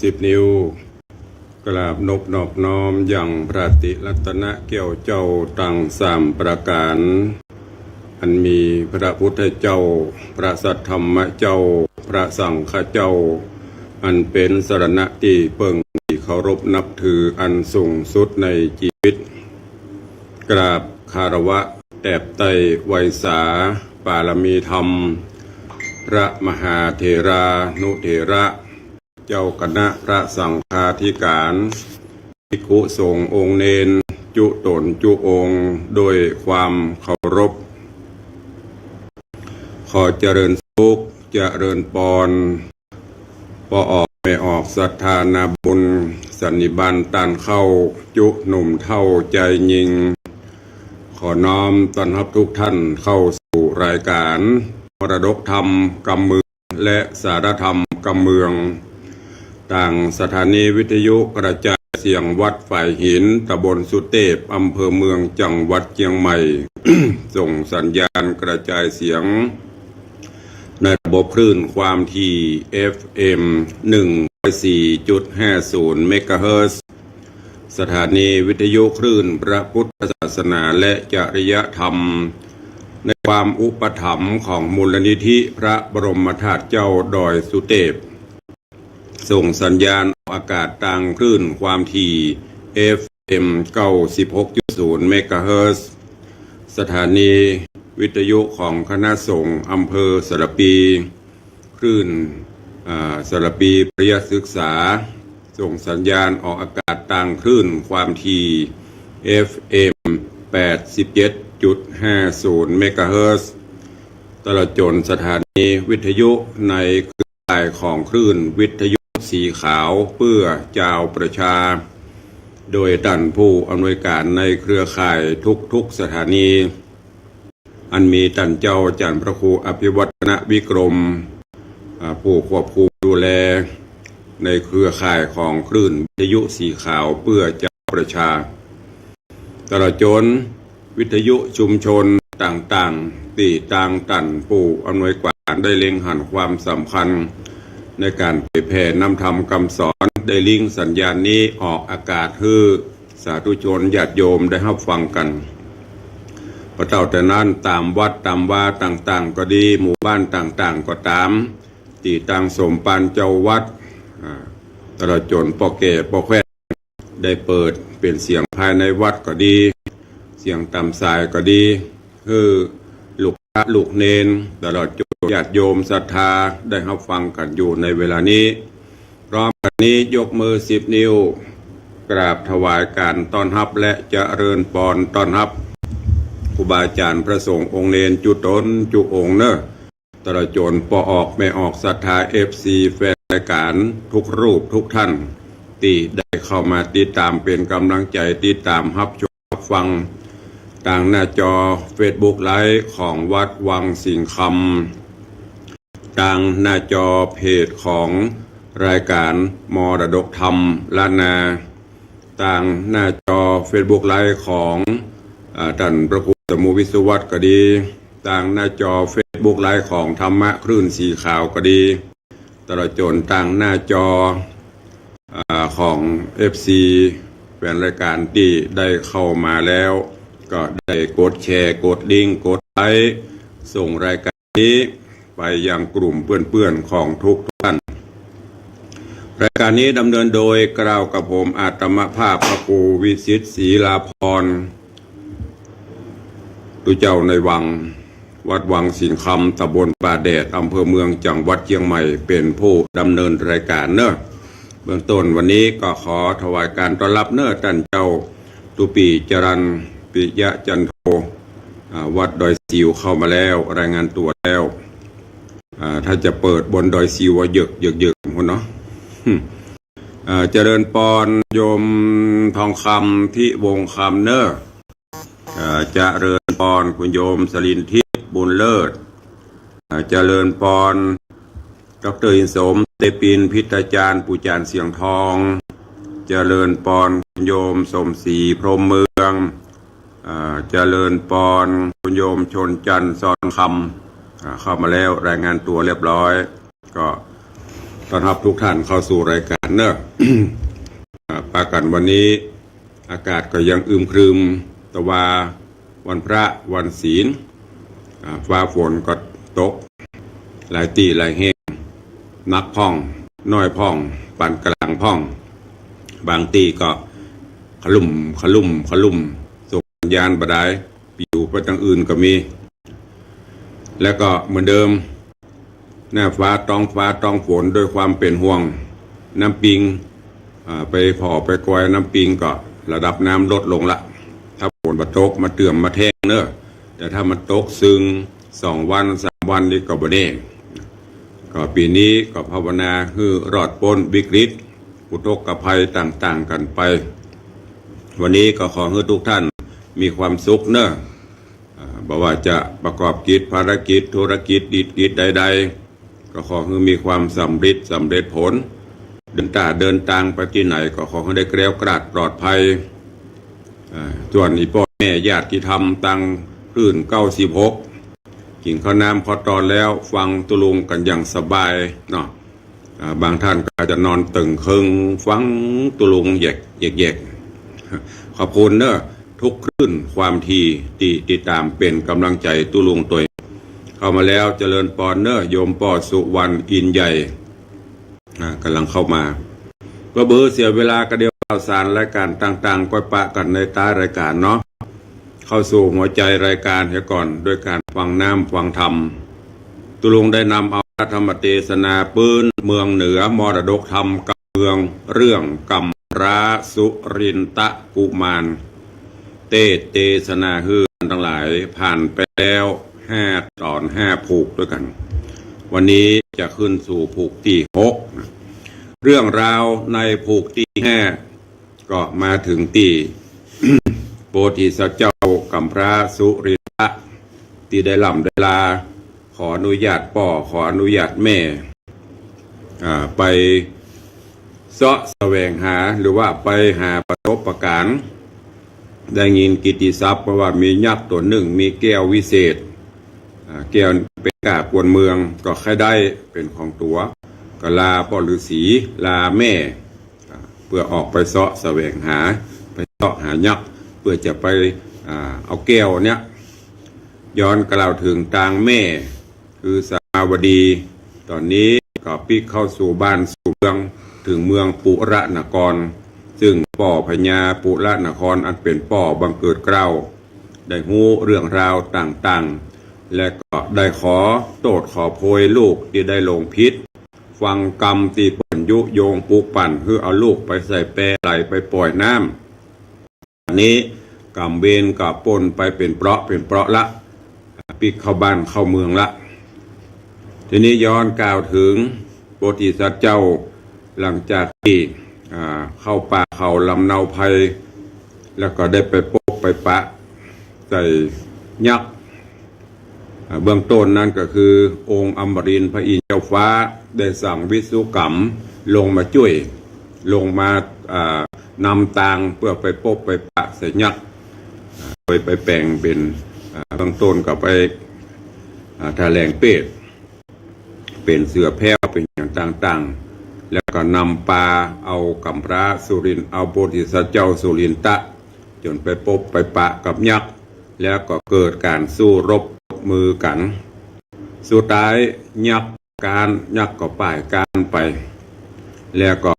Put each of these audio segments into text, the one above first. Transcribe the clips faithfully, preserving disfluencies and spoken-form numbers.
สิบนิ้ว กราบนบนอบน้อมยังพระติรัตนแก้วเจ้าตังสามประก๋าน อันมีพระพุทธเจ้า พระสัทธรรมเจ้า พระสังฆเจ้า อันเป๋นสรณะตี้เปิ้งตี้เคารพนับถืออันสูงสุดในจีวิต กราบคารวะแตบไต้ไหว้สาปารมีธรรม พระมหาเถรานุเถระ เจ้าคณะพระสังฆาธิก๋าน ภิกขุสงฆ์องค์เณร จุ๊ต๋นจุ๊องค์ โดยความเคารพ ขอเจริญสุข เจริญปอน ป้อออกแม่ออกศรัทธานาบุญ สันนิบาตต้านเข้า จุ๊หนุ่มเฒ่าจายญิง ขอน้อมต้อนฮับทุกท่านเข้าสู่รายก๋าน มรดกธรรมกำเมือง และสาระธรรมกำเมือง ตางสถานีวิทยุกระจายเสียงวัดฝายหิน ตำบลสุเตพ อำเภอเมือง จังหวัดเจียงใหม่ ส่งสัญญาณกระจายเสียง ในระบบคลื่นความถี่ เอฟเอ็ม หนึ่งร้อยสี่จุดห้าศูนย์ เมกะเฮิรตซ์ สถานีวิทยุคลื่นพระพุทธศาสนาและจริยธรรม ในความอุปถัมภ์ของมูลนิธิพระบรมธาตุเจ้าดอยสุเตพ ส่งสัญญาณออกอากาศตางคลื่นความถี่ เอฟเอ็ม เก้าสิบหกจุดศูนย์ เมกะเฮิรตซ์ สถานีวิทยุของคณะสงฆ์อำเภอสารภี คลื่น อ่า สารภีปริยัติศึกษา ส่งสัญญาณออกอากาศตางคลื่นความถี่ เอฟเอ็ม แปดสิบเจ็ดจุดห้าศูนย์ เมกะเฮิรตซ์ ตลอดจ๋นสถานีวิทยุในเครือข่ายของคลื่นวิทยุสีขาวเปื้อจาวประชา โดยต้านผู้อำนวยก๋านในเครือข่ายทุกๆ สถานี อันมีต้านเจ้าอาจ๋ารย์พระครูอภิวัฒนวิกรม อ่า ผู้ควบคุมดูแลในเครือข่ายของคลื่นวิทยุสีขาวเปื้อจาวประชา ตลอดจ๋นวิทยุชุมชนต่างๆ ตี้ตางต้านผู้อำนวยก๋านได้เล็งหันความสำคัญในก๋านเผยแผ่นำธรรมกำสอน ได้ลิงก์สัญญาณนี้ออกอากาศหื้อ สาธุชนญาติโยมได้ฮับฟังกั๋น บ่เต้าแต่นั้น ต๋ามวัดต๋ามวาต่างๆ ก็ดี หมู่บ้านต่างๆ ก็ต๋าม ตี้ตางสมภารเจ้าวัด อ่า ตลอดจ๋นป้อแก่ป้อแคว่น ได้เปิดเป๋นเสียงภายในวัดก็ดี เสียงต๋ามสายก็ดี หื้อลูกพระลูกเณร ตลอดจ๋นญาติโยมศรัทธาได้ฮับฟังกั๋นอยู่ในเวลานี้ พร้อมกั๋นนี้ยกมือสิบนิ้ว กราบถวายก๋านต้อนฮับและเจริญปอนต้อนฮับ ครูบาอาจ๋ารย์พระสงฆ์องค์เณรจุ๊ต๋นจุ๊องค์เน่อ ตลอดจ๋นป้อออกแม่ออกศรัทธา เอฟซี แฟนรายก๋านทุกรูปทุกท่าน ตี้ได้เข้ามาติดต๋ามเป๋นก๋ำลังใจ๋ติดต๋ามฮับชม ฟังตางหน้าจอเฟซบุ๊กไลฟ์ของวัดวังสิงห์คำ ตางหน้าจอเพจของรายก๋านมรดกธรรมล้านนา ตางหน้าจอเฟซบุ๊กไลฟ์ของ อ่า ต้านพระครูสมุห์ วิศวัตรก็ดี ตางหน้าจอเฟซบุ๊กไลฟ์ของธรรมะคลื่นสีขาวก็ดี ตลอดจ๋นตางหน้าจอ อ่า ของ เอฟซี แฟนรายก๋านตี้ได้เข้ามาแล้ว ก็ได้กดแชร์ กดลิงก์ กดไลก์ ส่งรายก๋านนี้ไปยังกลุ่มเปื้อนๆ ของทุกๆ ท่าน รายก๋านนี้ดำเนินโดยเกล้ากับผมอาตมาภาพพระครูวิสิทธิ์ ศรีลาภรณ์ ตุ๊เจ้าในวัง วัดวังสิงห์คำ ตำบลป่าแดด อำเภอเมือง จังหวัดเจียงใหม่ เป๋นผู้ดำเนินรายก๋านเน่อ เบื้องต้นวันนี้ก็ขอถวายก๋านต้อนฮับเน่อ ต้านเจ้าตุ๊ปี้ จรัญ ปิยะจันโท อ่า วัดดอยสิวเข้ามาแล้ว รายงานตั๋วแล้ว อ่า ถ้าจะเปิดบนดอยสิวอะ เยิก เยิก เยิก พุ้นเนาะ อ่า เจริญปอนโยมทองคำ ทิวงศ์คำเน่อ อ่า เจริญปอนคุณโยมสลินทิพย์ บุญเลิศ อ่า เจริญปอนด็อกเตอร์อินสม เตปิน พิทยาจารย์ ปู่จารย์เสียงทอง เจริญปอนคุณโยมสมศรี พรหมเมือง อ่า เจริญปอนคุณโยมชนจันทร์ ซอนคำ อ่า เข้ามาแล้ว รายงานตั๋วเรียบร้อย ก็ ต้อนฮับกู้ต้านเข้าสู่รายก๋านเนาะ อ่า ปะกั๋นวันนี้ อากาศก็ยังอึมครึม ตะวาวันพระวันศีล อ่า ฟ้าฝนก็ตก หลายตี้หลายแห่ง หนักพ่อง น้อยพ่อง ปานก๋างพ่อง บางตี้ก็ขลุ่ม ขลุ่ม ขลุ่ม ส่งสัญญาณบ่ได้ ปิวไปตางอื่นก็มี แล้วก็เหมือนเดิม หน้าฟ้าต๊องฟ้าต๊องฝนด้วยความเป๋นห่วง น้ำปิง อ่า ไปผ่อไปกอยน้ำปิงก็ระดับน้ำลดลงละ ถ้าฝนบ่ตกมาเติ่มมาแทงเนาะ แต่ถ้ามันตกซึ่งสองวันสามวันนี่ก็บ่แน่ ก็ปี๋นี้ก็ภาวนาหื้อรอดป๊นวิกฤต อุทกภัยต่างๆ กั๋นไป วันนี้ก็ขอหื้อกู้ต้านมีความสุขเนาะ อ่า บ่ว่าจะประกอบกิจภารกิจธุรกิจกิจใดๆ ก็ขอหื้อมีความสำริดสำเร็จผล เดินตาเดินตางไปตี้ไหนก็ขอหื้อได้แคล้วคลาดปลอดภัย อ่า ส่วนอี่ป้อแม่ญาติธรรมตางคลื่นเก้าสิบหก กิ๋นข้าวน้ำข้าวตอนแล้วฟังตุ๊ลุงกั๋นอย่างสบายเนาะ อ่า บางต้านก็อาจจะนอนเติ่งเคิงฟังตุ๊ลุงแยก แยก แยก ขอบคุณเนาะ ทุกคลื่นความถี่ตี้ติดต๋ามเป๋นก๋ำลังใจ๋ตุ๊ลุงตวย เข้ามาแล้วเจริญปอนเนาะ โยมป้อสุวรรณอินใหญ่ อ่า ก๋ำลังเข้ามา เปื้อบ่หื้อเสียเวลาก็เดี๋ยวข่าวสารรายก๋านต่างๆ ก็ปะกั๋นในต๊ายรายก๋านเนาะ เข้าสู่หัวใจ๋รายก๋านเหียก่อน ด้วยก๋านฟังน้ำฟังธรรม ตุ๊ลุงได้นำเอาพระธรรมเตสนาปื๊นเมืองเหนือ มรดกธรรมกำเมือง เรื่องกำพร้าสุรินทกุมาร เตสน์เตสนาหื้อตังหลาย ผ่านไปแล้วห้าต๋อนห้าผูกด้วยกั๋น วันนี้จะขึ้นสู่ผูกตี้หกนะ เรื่องราวในผูกตี้ห้า ก็มาเถิงตี้ โพธิสัตว์เจ้ากำพร้าสุรินทะ ตี้ได้ล่ำได้ลา ขออนุญาตป้อ ขออนุญาตแม่ อ่า ไปเซาะแสวงหา หรือว่าไปหาประสบก๋ารณ์ ได้ยินกิตติศัพท์มาว่ามียักษ์ตั๋วนึ่ง มีแก้ววิเศษ อ่า แก้วเป๋นก้ากวนเมือง ก็ใค่ได้เป๋นของตั๋ว ก็ลาป้อฤๅษี ลาแม่ อ่า เปื้อออกไปเซาะแสวงหา ไปเซาะหายักษ์ เปื้อจะไป อ่า เอาแก้วเนี้ย ย้อนกล่าวเถิงตางแม่ คือสามาวดี ต๋อนนี้ก็ปิ๊กเข้าสู่บ้านสู่เมือง เถิงเมืองปุระนคร ซึ่งป้อพญาปุระนครอันเป๋นป้อบังเกิดเกล้า ได้ฮู้เรื่องราวต่างๆ และก็ได้ขอโต้ษขอโพยลูกตี้ได้หลงผิด ฟังกำตี้เปิ้นยุยงปลุกปั่น หื้อเอาลูกไปใส่แปไหลไปป่อยน้ำ อันนี้ก๋รรมเวรก็ป๊นไปเป๋นเปราะเป๋นเปราะละ ปิ๊กเข้าบ้านเข้าเมืองละ ทีนี้ย้อนกล่าวเถิงโพธิสัตว์เจ้า หลังจากตี้ อ่า เข้าป่าเขาลำเนาไพร แล้วก็ได้ไปปบไปปะใส่ยักษ์ อ่า เบื้องต้นนั้นก็คือองค์อมรินทร์พระอินทร์เจ้าฟ้าได้สั่งวิศวกรรมลงมาจ้วย ลงมา อ่า นำตางเปื้อไปปบไปปะใส่ยักษ์ อ่า โดยไปแป๋งเป๋น อ่า เบื้องต้นก็ไป อ่า ถะแหลงเปรต เป๋นเสือแผ้ว เป๋นอย่างต่างๆ แล้วก็นำปาเอากำพร้าสุรินทร์ เอาโพธิสัตว์เจ้าสุรินทะ จ๋นไปปบไปปะกับยักษ์ แล้วก็เกิดก๋านสู้รบมือกั๋น สุดท้ายยักษ์ก๊าน ยักษ์ก็ป่ายก๊านไป แล้วก็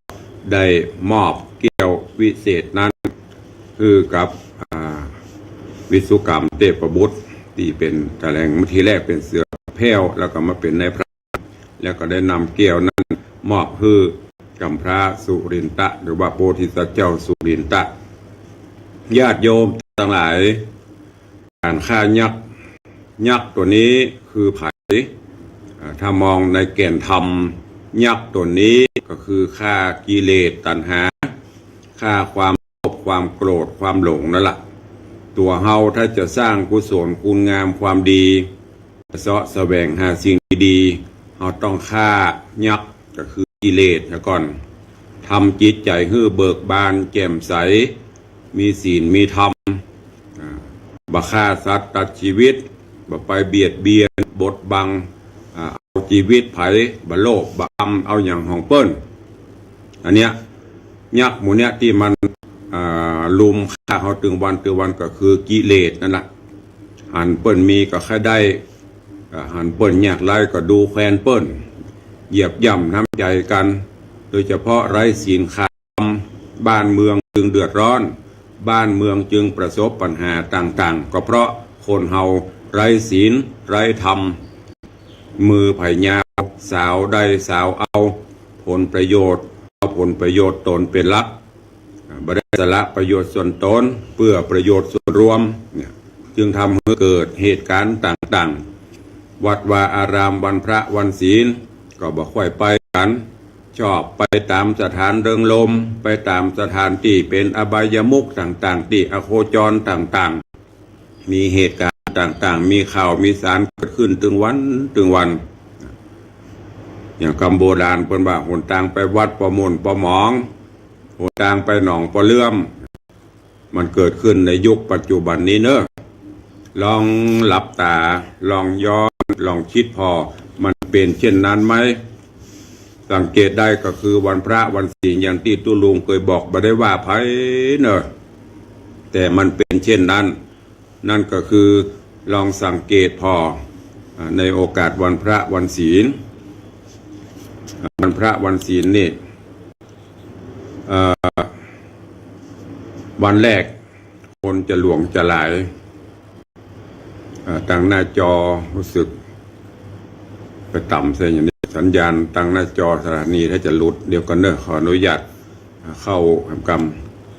ได้มอบแก้ววิเศษนั้น หื้อกับ อ่า วิศวกรรมเทพบุตร ตี้เป๋นถะแหลง ทีแรกเป๋นเสือแผ้ว แล้วก็มาเป๋นนายพราน แล้วก็ได้นำแก้วนั้นมอบหื้อกำพร้าสุรินทะ หรือว่าโพธิสัตว์เจ้าสุรินทะ ญาติโยมตังหลาย ก๋านฆ่ายักษ์ ยักษ์ตั๋วนี้คือใผ อ่า ถ้ามองในแก่นธรรม ยักษ์ตั๋วนี้ก็คือฆ่ากิเลสตัณหา ฆ่าความโลภ ความโกรธ ความหลงนั่นละ ตั๋วเฮาถ้าจะสร้างกุศลคุณงามความดี จะเซาะแสวงหาสิ่งดีๆ เฮาต้องฆ่ายักษ์ ก็คือกิเลสเหียก่อน ทำจิตใจ๋หื้อเบิกบานแจ่มใส มีศีลมีธรรม อ่า บ่ฆ่าสัตว์ตัดชีวิต บ่ไปเบียดเบียนบดบัง อ่า จีวิตใผ บ่โลภบ่อำเอาหยังของเปิ้น อันเนี้ย ยักษ์หมู่เนี้ยตี้มัน อ่า ลุมฆ่าเฮาตึงวันตึงวันก็คือกิเลสนั่นน่ะ หันเปิ้นมีก็ใค่ได้ อ่า หันเปิ้นยากไร้ก็ดูแคลนเปิ้น เหยียบย่ำน้ำใจ๋กั๋น โดยเฉพาะไร้ศีลขาดธรรม บ้านเมืองจึงเดือดร้อน บ้านเมืองจึงประสบปัญหาต่างๆ ก็เพราะคนเฮาไร้ศีล ไร้ธรรม มือใผยาว สาวได้สาวเอา ผลประโยชน์ เอาผลประโยชน์ตนเป๋นหลัก อ่า บ่ได้สละประโยชน์ส่วนตน เปื้อประโยชน์ส่วนรวม เนี่ย จึงทำหื้อเกิดเหตุก๋ารณ์ต่างๆ วัดวาอารามวันพระวันศีล ก็บ่ค่อยไปกั๋น ชอบไปต๋ามสถานเริงรมย์ ไปต๋ามสถานตี้เป๋นอบายมุขต่างๆ ตี้อโคจรต่างๆ มีเหตุก๋ารณ์ต่างๆ มีข่าวมีสารเกิดขึ้นตึงวันตึงวัน อย่างกำโบราณเปิ้นว่า หนตางไปวัดปอม่นปอหมอง หนตางไปหนองปอเลื่อม มันเกิดขึ้นในยุคปัจจุบันนี้เนอะ ลองหลับต๋า ลองย้อน ลองกึ๊ดผ่อ มันเป๋นเช่นนั้นไหม สังเกตได้ก็คือวันพระวันศีล อย่างตี้ตุ๊ลุงเกยบอก บ่ได้ว่าใผเนอะ แต่มันเป๋นเช่นนั้น นั่นก็คือลองสังเกตผ่อ อ่า ในโอกาสวันพระวันศีล อ่า วันพระวันศีลนี่ เอ่อ วันแรกคนจะหลวงจะหลาย อ่า ตางหน้าจอรู้สึกไปต่ำซะอย่างนี้ สัญญาณตางหน้าจอสถานีถ้าจะหลุด เดี๋ยวก่อนเนอะ ขออนุญาต อ่า เข้าแหมก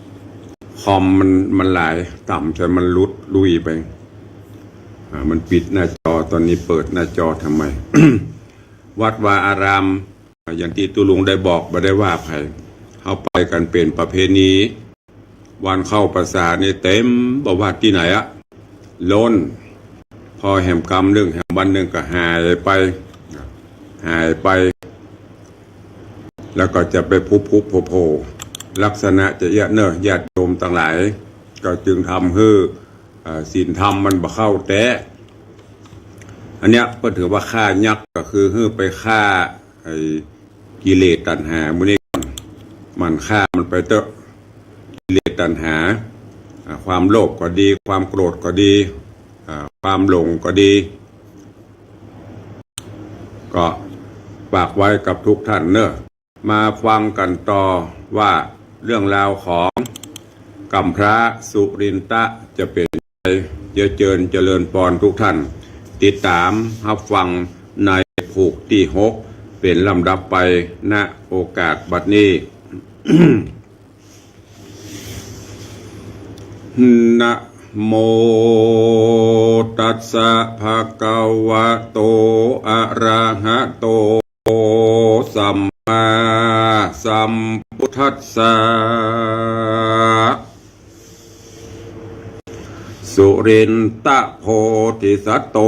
ำ คอมมัน มันหลาย ต่ำซะมันหลุดลุ่ยไป อ่า มันปิดหน้าจอ ตอนนี้เปิดหน้าจอทำไม วัดวาอาราม อย่างตี้ตุ๊ลุงได้บอก บ่ได้ว่าใผ เฮาไปกั๋นเป๋นประเพณี วันเข้าพรรษานี่เต็ม บ่ว่าตี้ไหนอะ ล้น พอแหมกำนึ่งแหมวันนึ่งก็หายไป หายไป แล้วก็จะไปพุบๆ โผล่ๆ ลักษณะจะเอี้ยะเนอะ ญาติโยมตังหลาย ก็จึงทำหื้อ อ่า ศีลธรรมมันบ่เข้าแต๊ อันเนี้ยเปิ้นถือว่าฆ่ายักษ์ ก็คือหื้อไปฆ่าไอ้กิเลสตัณหาหมู่นี้ก่อน หมั่นฆ่ามันไปเต๊อะ กิเลสตัณหา อ่า ความโลภก็ดี ความโกรธก็ดี อ่า ความหลงก็ดี ก็ฝากไว้กับทุกท่านเนอะ มาฟังกั๋นต่อว่าเรื่องราวของกำพร้าสุรินทะจะเป๋นไง เจียเจิญเจริญปอนทุกท่าน ติดต๋ามฮับฟังในผูกตี้หก เป๋นลำดับไป ณ โอกาสบัดนี้ นะโม ตัสสะ ภะคะวะโต อะระหะโต สัมมาสัมพุทธัสสะ สุรินทะโพธิสัตโต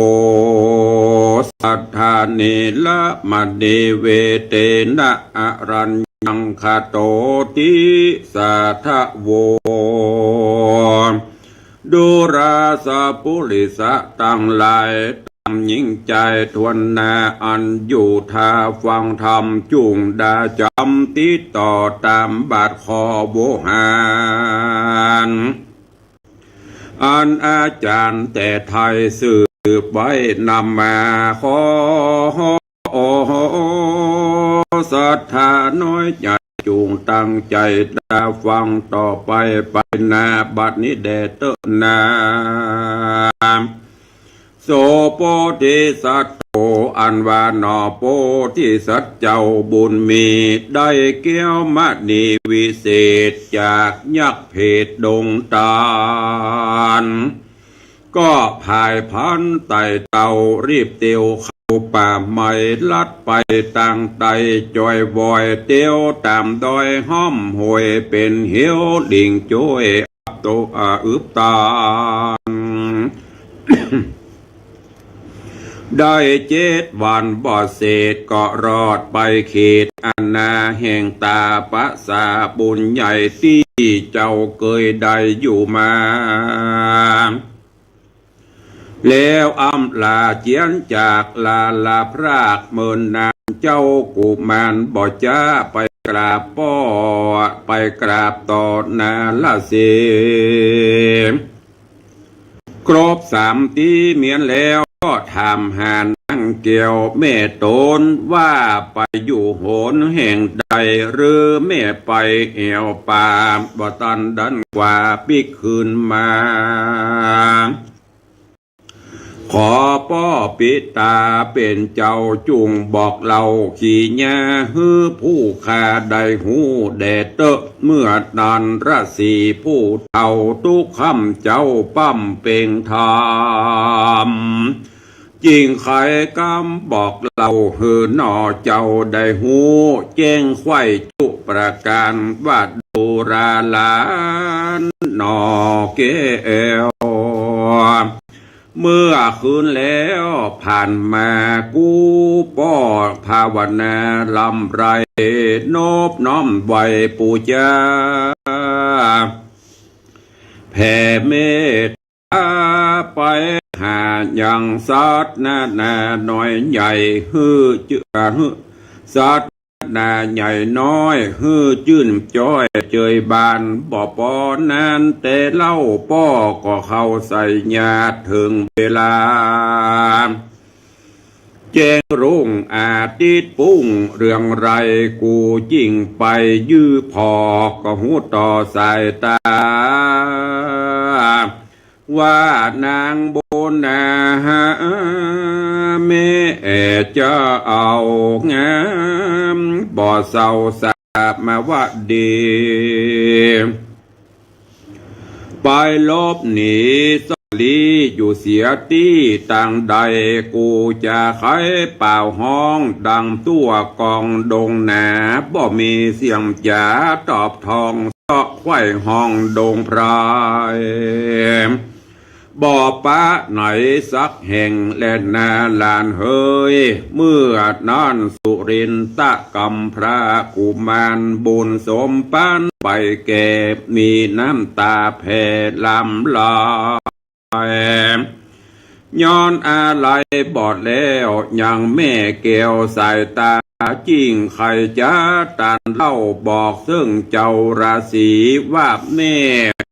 สัทธาเนระมะเน เวเตนะ อะรัญญัง ขะโตติ สาธะโว ดูราสะปุริสะตังหลาย ต้านหญิงจายถ้วนหน้า อันอยู่ท่าฟังธรรม จุ่งดาจ๋ำติดต่อต๋ามบาทข้อโวหาร อันอาจ๋ารย์แต่ไทยสืบไว้นำมา ขอศรัทธาน้อยใจ๋ จุ่งตั้งใจ๋ดาฟังต่อไป ไปหน้าบัดนี้แด่เต๊อะนา โส โพธิสัตโต อันว่าหนอโพธิสัตว์เจ้าบุญมี ได้แก้วมณีวิเศษจากยักษ์เพชฌดงตาน ก็ผายพรรณไต่เต้ารีบเตียวเข้าป่าไม้ ลัดไปตางใต้จ้อยวอย เตียวต๋ามดอยห้อมห้วย เป๋นเหวลิ่งจ้วย อับโต อ่า อึบตาน ได้เจ็ดวันบ่เสร็จ ก็รอดไปเขตอาณาแห่งต๋า ประสาบุญใหญ่ตี้เจ้าเกยได้อยู่มา แล้วอำลาเจียนจากลาลาพราก เมินนานเจ้ากุมารบ่จ๊า ไปกราบป้อ ไปกราบต่อนาราสีห์ ครบสามตี้เมียนแล้ว ก็ถามหานางแก้วแม่ต๋น ว่าไปอยู่หนแห่งใด หรือแม่ไปแอ่วป่า บ่ตันดันกว่าปิ๊กคืนมา ขอป้อปิตาเป๋นเจ้าจุ่งบอกเล่าขีญา หื้อผู้ข้าได้ฮู้แด่เต๊อะ เมื่อนาราสีห์ผู้เฒ่า ตุ๊กค่ำเจ้าป้ำเป่งธรรม จิ่งไขกำบอกเล่าหื้อหน่อเจ้าได้ฮู้แจ้งไขว้จุประก๋าน ว่าดูราหลานหน่อแก้ว เมื่อคืนแล้วผ่านมา กูป้อภาวนาลำไร นบน้อมไหว้ปู่จ๊า แผ่เมตตาไปหายังสัตว์นานาน้อยใหญ่ หื้อจื้น หื้อสัตว์นาใหญ่น้อย หื้อจื้นจ้อยเจยบาน บ่ปอนั้นแต่เล่า ป้อก็เข้าใส่ญาติ เถิงเวลา แจ้งรุ่งอาทิตย์ปุ้งเรืองไร กูจิ่งไปยื้อผ่อ ก็ฮู้ต่อสายต๋า ว่านางบุญนาหาแม่จะเอางาม บ่เศร้าสามาวดี ไปหลบหนีซ่อนลี้อยู่เสียตี้ตางใด กูจะไขป่าวฮ้องดังตั้วกองดงหนา บ่มีเสียงจ๋าตอบทอง เซาะไขว้ฮ้องดงไพร บ่ปะไหนสักแห่งแลนาหลานเหย เมื่อนั้นสุรินทกำพร้ากุมาร บุญสมปันไปแก่ มีน้ำต๋าแผ่หลั่งไหล ย้อนอาลัยบอดแล้วยังแม่แก้วสายต๋า จิ่งใค่จะตันเล่าบอกเซิ่งเจ้าราสีว่าแม่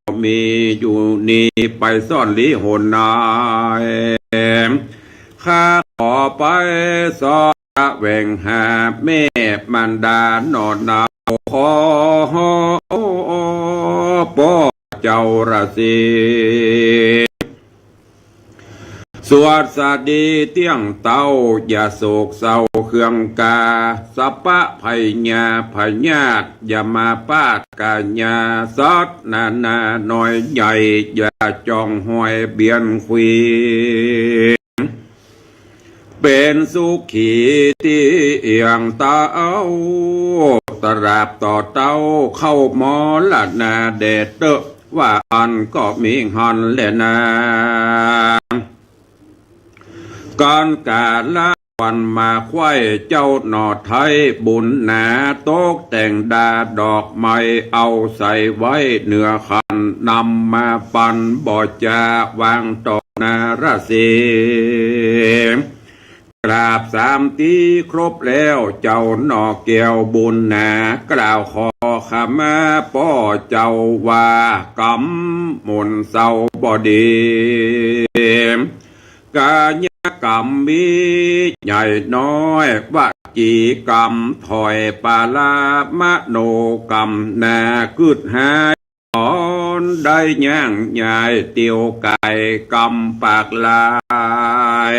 ก็มีอยู่นี่ ไปซ่อนลี้หนไหน ข้าขอไปเซาะแสวงหาแม่มารดาหน่อเนา ขอป้อเจ้าราสี สวัสดีเตี้ยงเต้า อย่าโศกเศร้าเคืองกา สะปะภัยยาพยาธิ อย่ามาปาดกายา สัตว์นานาน้อยใหญ่ อย่าจ้องห้อยเบียดเบียน เป๋นสุขีเตี้ยงเต้า ตราบต่อเต้าเข้ามรณาแด่เต๊อะ ว่าอั้นก็มีหั้นแลนา ก๋านกาละวันมาไขว้เจ้าหน่อไท้บุญหนา ตกแต่งดาดอกไม้เอาใส่ไว้เหนือขัน นำมาปันบ่จาวางต่อนาราสี กราบสามตี้ครบแล้วเจ้าหน่อแก้วบุญหนา กล่าวขอขมาป้อเจ้าว่ากำหม่นเศร้าบ่ดี กายกรรมมีใหญ่น้อย วจีกรรมถ้อยปาละ มโนกรรมหน้ากึ๊ดหาย อ่อนได้ย่างยายเตียวก๋าย กรรมปากลาย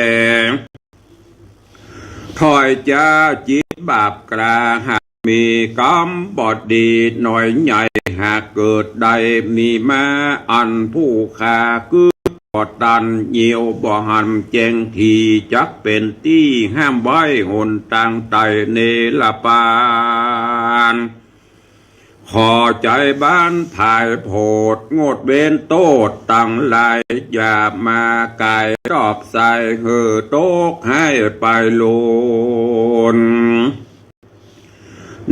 ถ้อยจ๋าจิตบาปกล้า หากมีกรรมบ่ดีน้อยใหญ่ หากเกิดได้มีมา อันผู้ข้ากึ๊ดบ่ตัน เหี่ยวบ่หันแจ้งที จักเป๋นตี้ห้ามไว้หนตางไต่เนรปาน ขอใจ๋บ้านผายโผด งดเว้นโต้ษตังหลาย อย่ามาก๋ายตอบใส่ หื้อตกฮ้ายไปลุน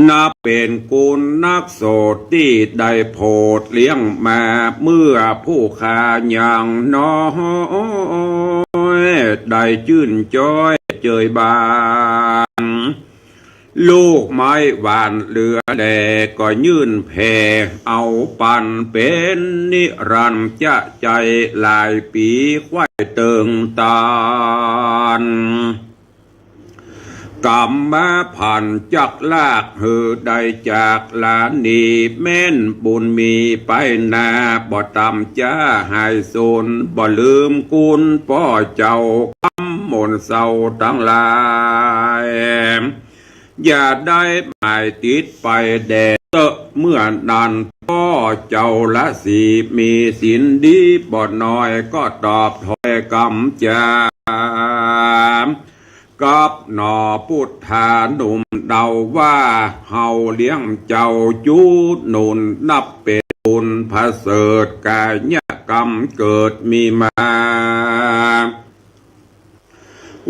นับเป๋นกุณนักโสดตี้ได้โผดเลี้ยงมา เมื่อผู้ข้ายังน้อ ได้จื้นจ๊อยเจยบาน ลูกไม้หวานเหลือแลก็ยื่นแผ่เอาปัน เป๋นนิรันดร์จะใจ๋หลายปี๋ ใคว่เติงตาน ก๋ำมาผ่านจักลากหื้อได้จากลานี้ แม่นบุญมีไปหน้า บ่ต่ำจ๊าหายสูญ บ่ลืมคุณป้อเจ้า กำมนต์เศร้าตังหลาย อย่าได้หมายติดไปแด่เต๊อะ เมื่อนั้นป้อเจ้าละสี มีศีลดีบ่น้อย ก็ตอบถ้อยกำจา กับหน่อปุทธาหนุ่มเดาว่า เฮาเลี้ยงเจ้าจุหนุน นับเป๋นบุญประเสริฐ ก๋ายกรรมเกิดมีมา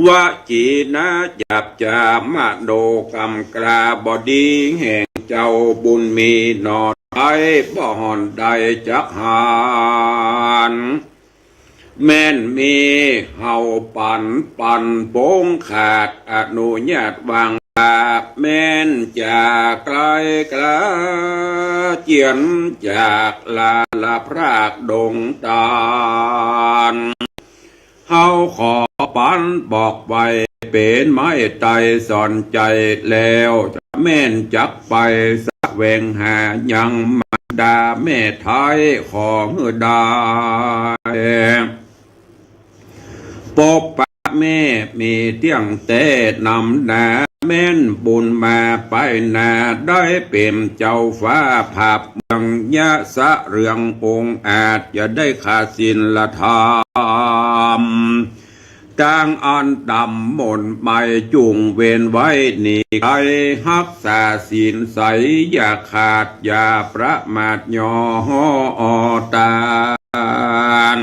วจีนะหยาบจ๊า มโนกรรมกล้าบ่ดี แห่งเจ้าบุญมีหน่อไท้ บ่ห่อนได้จักหาร แม่นมีเฮาปันปัน ปงขาดอนุญาตวางว่า แม่นจะไกลกล้า เจียนจากลาละพรากดงตาน เฮาขอปันบอกไว้ เป๋นไม้ไต้สอนใจ๋แล้ว จะแม่นจักไปแสวงหายัง มารดาแม่ไท้ขอหื้อได้ ปกปักแม่มีเตี้ยงแต๊นำหน้า แม่นบุญมาไปหน้า ได้เป๋นเจ้าฟ้าผาบเมือง ยะสะเรืององอาจ จะได้ขาดศีลธรรม ตางอันดำหม่นไหม้ จุ่งเว้นไว้หนีไกล ฮักษาศีลใสอย่าขาด อย่าประมาทหย่อตาน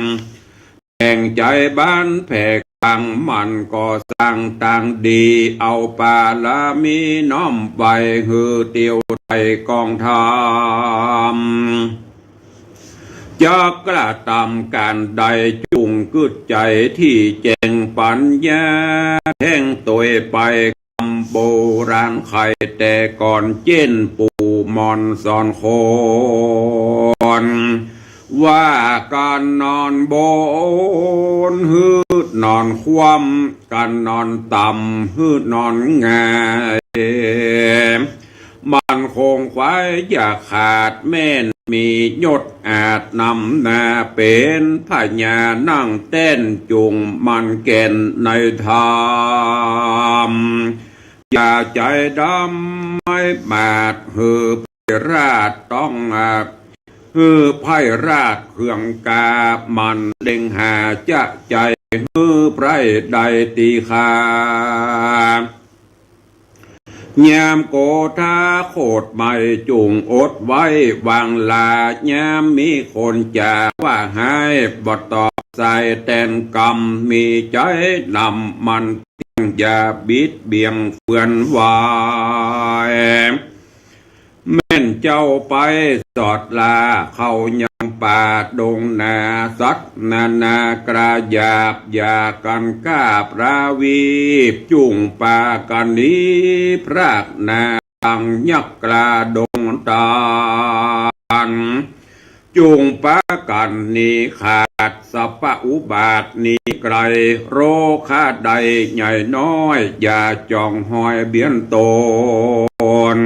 แต่งใจ๋บานแผ่กว้าง หมั่นก่อสร้างตางดี เอาปารมีน้อมไว้ หื้อเตียวไถ่กองธรรม จักกระตำก๋านใด จุ่งกึ๊ดใจ๋ตี้แจ้งปั๋ญญา แทงตวยไป กำโบราณไขแต่ก่อน เจ้นปู่หม่อนสอนคน ว่าก๋านนอนบนหื้อนอนคว่ำ ก๋านนอนต่ำหื้อนอนหงาย มั่นคงไขว่อย่าขาด แม่นมียศอาจนำหน้า เป๋นพญานั่งแต้น จุ่งหมั่นแก่นในธรรม อย่าใจ๋ดำไม้หมาด หื้อไพร่ราชต้องอาจ หื้อไพร่ราชเคืองกล้า หมั่นเล็งหาจะใจ๋ หื้อไพร่ได้ตี้ข้า ยามโกธาโขดไหม้ จุ่งอดไว้วางลา ยามมีคนจ๋าว่าฮ้าย บ่ตอบสายแตนกำ มีใจ๋นำหมั่นเตี้ยง อย่าบิดเบี่ยงเฟือนไหว แม่นเจ้าไปสอดลา เข้ายังป่าดงนา สัตว์นานาคราหยาบ อย่ากั๋นกล้าประวีป จุ่งปากั๋นหนีพรากหน้า ตังยักษ์กล้าดงตาน จุ่งปากั๋นหนีขาด สัพพะอุบาทหนีไกล โรคาใดใหญ่น้อย อย่าจ้องฮอยเบียดตน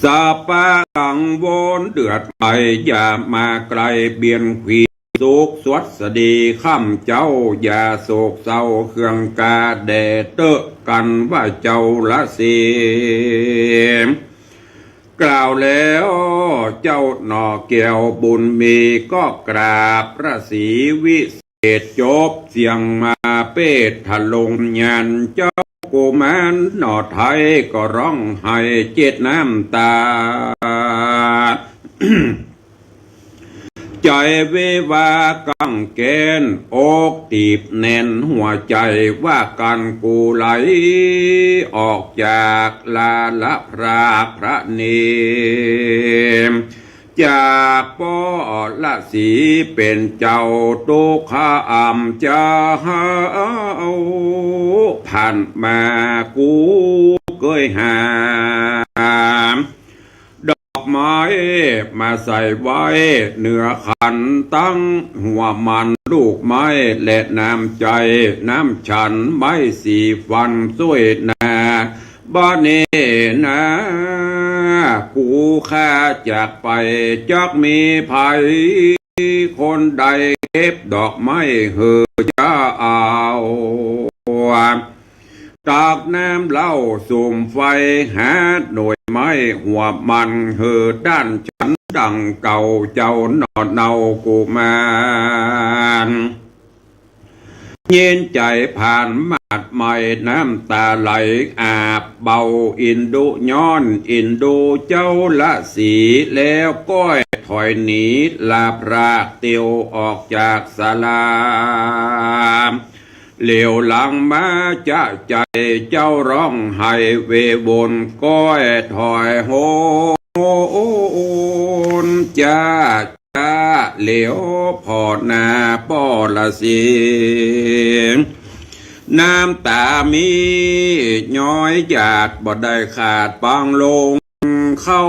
สัพพะกังวลเดือดภัย อย่ามาใก้เบียดขวี สุขสวัสดีค่ำเจ๊า อย่าโศกเศร้าเคืองกล้า แด่เต๊อะกั๋นว่าเจ้าละสี กล่าวแล้วเจ้าหน่อแก้วบุญมี ก็กราบพระศรีวิเศษ จบเสียงมาเปตถลงยันต์ เจ้ากุมารหน่อไท้ก็ฮ้องไห้เจ็ดน้ำตา ใจ๋เววากังแก้น อกตีบแน่นหัวใจ๋ ว่ากั๋นกูไหลออกจากลาละพรากพระเนตร จากป้อฤๅษีเป๋นเจ้าตุ๊กขะอัมจะหา ผ่านมากูเกยหา ดอกไม้มาใส่ไว้เหนือขัน ตังหัวหมากลูกไม้และน้ำใจ๊ น้ำฉันไม้สีฟัน จ้วยนา บ่าเน่นา กูข้าจากไป จักมีใผคนใดเก็บดอกไม้หื้อจะเอา ตักน้ำเหล้าสุมไฟ หาหน่วยไม้หัวหมากหื้อด้านฉันดังเก่า เจ้าหน่อเนากุมาร ยินใจ๋ผ่านมาดใหม่ น้ำต๋าไหลอาบเบา อินดูย้อนอินดูเจ้าฤๅษี แล้วก้อยถอยหนี ลาพรากเตียวออกจากศาลา เหลียวหลังมาจะใจ๋ เจ้าร้องไห้เววล ก้อยถอยโหน จ้า จ้า เหลียวผ่อหน้าป้อฤๅษี น้ำต๋ามีย้อยหยาด บ่ได้ขาดปางลง เข้า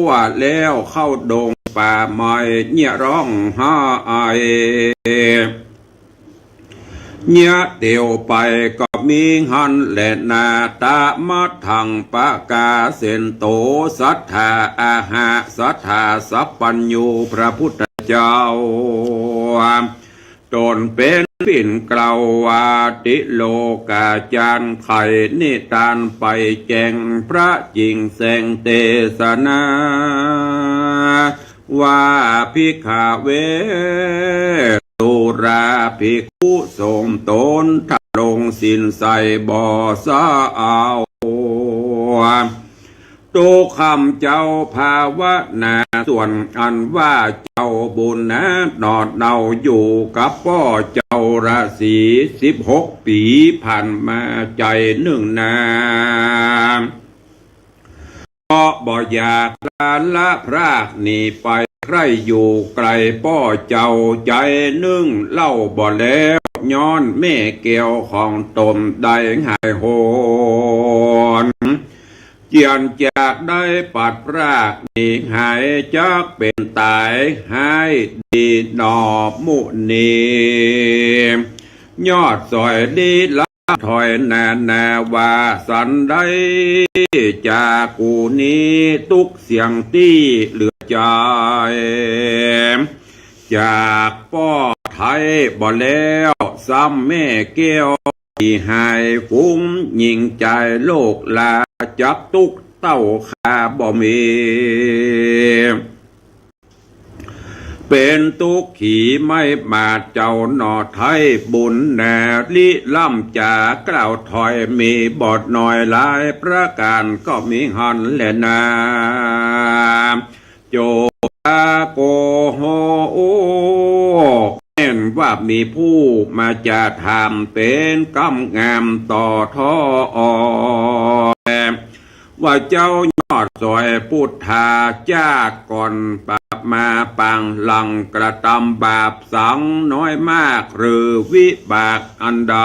ว่าแล้วเข้าดงป่าไม้ เยียะร้องไห้ เยียะเตียวไปก็มีหั้นแหละนา ตะมะทังปะกาเสนโต สัตถาอาหะ สัตถาสัพพัญญู พระพุทธเจ้า ต๋นเป๋นปิ่นเกล้าว่า ติโลกาจารย์ไขนิทานไปแจ้ง พระจิ่งแสดงเตสนา ว่าภิกขะเว สุราภิกขุสงฆ์ต๋นทรงศีลใส่บ่สะเอา ตุ๊กขะอัมเจ้าภาวนา ส่วนอันว่าเจ้าบุญนา หน่อเนาอยู่กับป้อเจ้าฤๅษี สิบหกปี๋ผ่านมา ใจ๋นึ่งนา ก็บ่อยากลาละพรากหนีไป ใคร่อยู่ใก้ป้อเจ้า ใจ๋นึ่งเล่าบ่แล้ว ย้อนแม่แก้วของต๋นได้หายโหน เจียนจากได้ปัดพรากหนีหาย จักเป๋นต๋ายฮ้ายดีหน่อมุนี ยอดสอยลี้ลับ ถอยนานาว่าสันใด จากกูนี้ตุ๊กข์เสี้ยงตี้เหลือใจ๋ จากป้อไท้บ่แล้ว ซ้ำแม่แก้วตี้หาย ฝูงญิงจายโลกลา จักตุ๊กข์เต้าข้าบ่มี เป๋นตุ๊กขีไม่มาดเจ้าหน่อไท้ บุญนาริล้ำจ๋ากล่าวถอย มีบ่น้อยหลายประก๋าน ก็มีหั้นแลนา โจปาโกโห แม่นว่ามีผู้มาจะถาม เป๋นกำงามต่อท้อ ว่าเจ้ายอดสอยพุทธา จากก่อนปาปมาปางหลัง กระตำบาปสังน้อยมาก หรือวิบากอันใด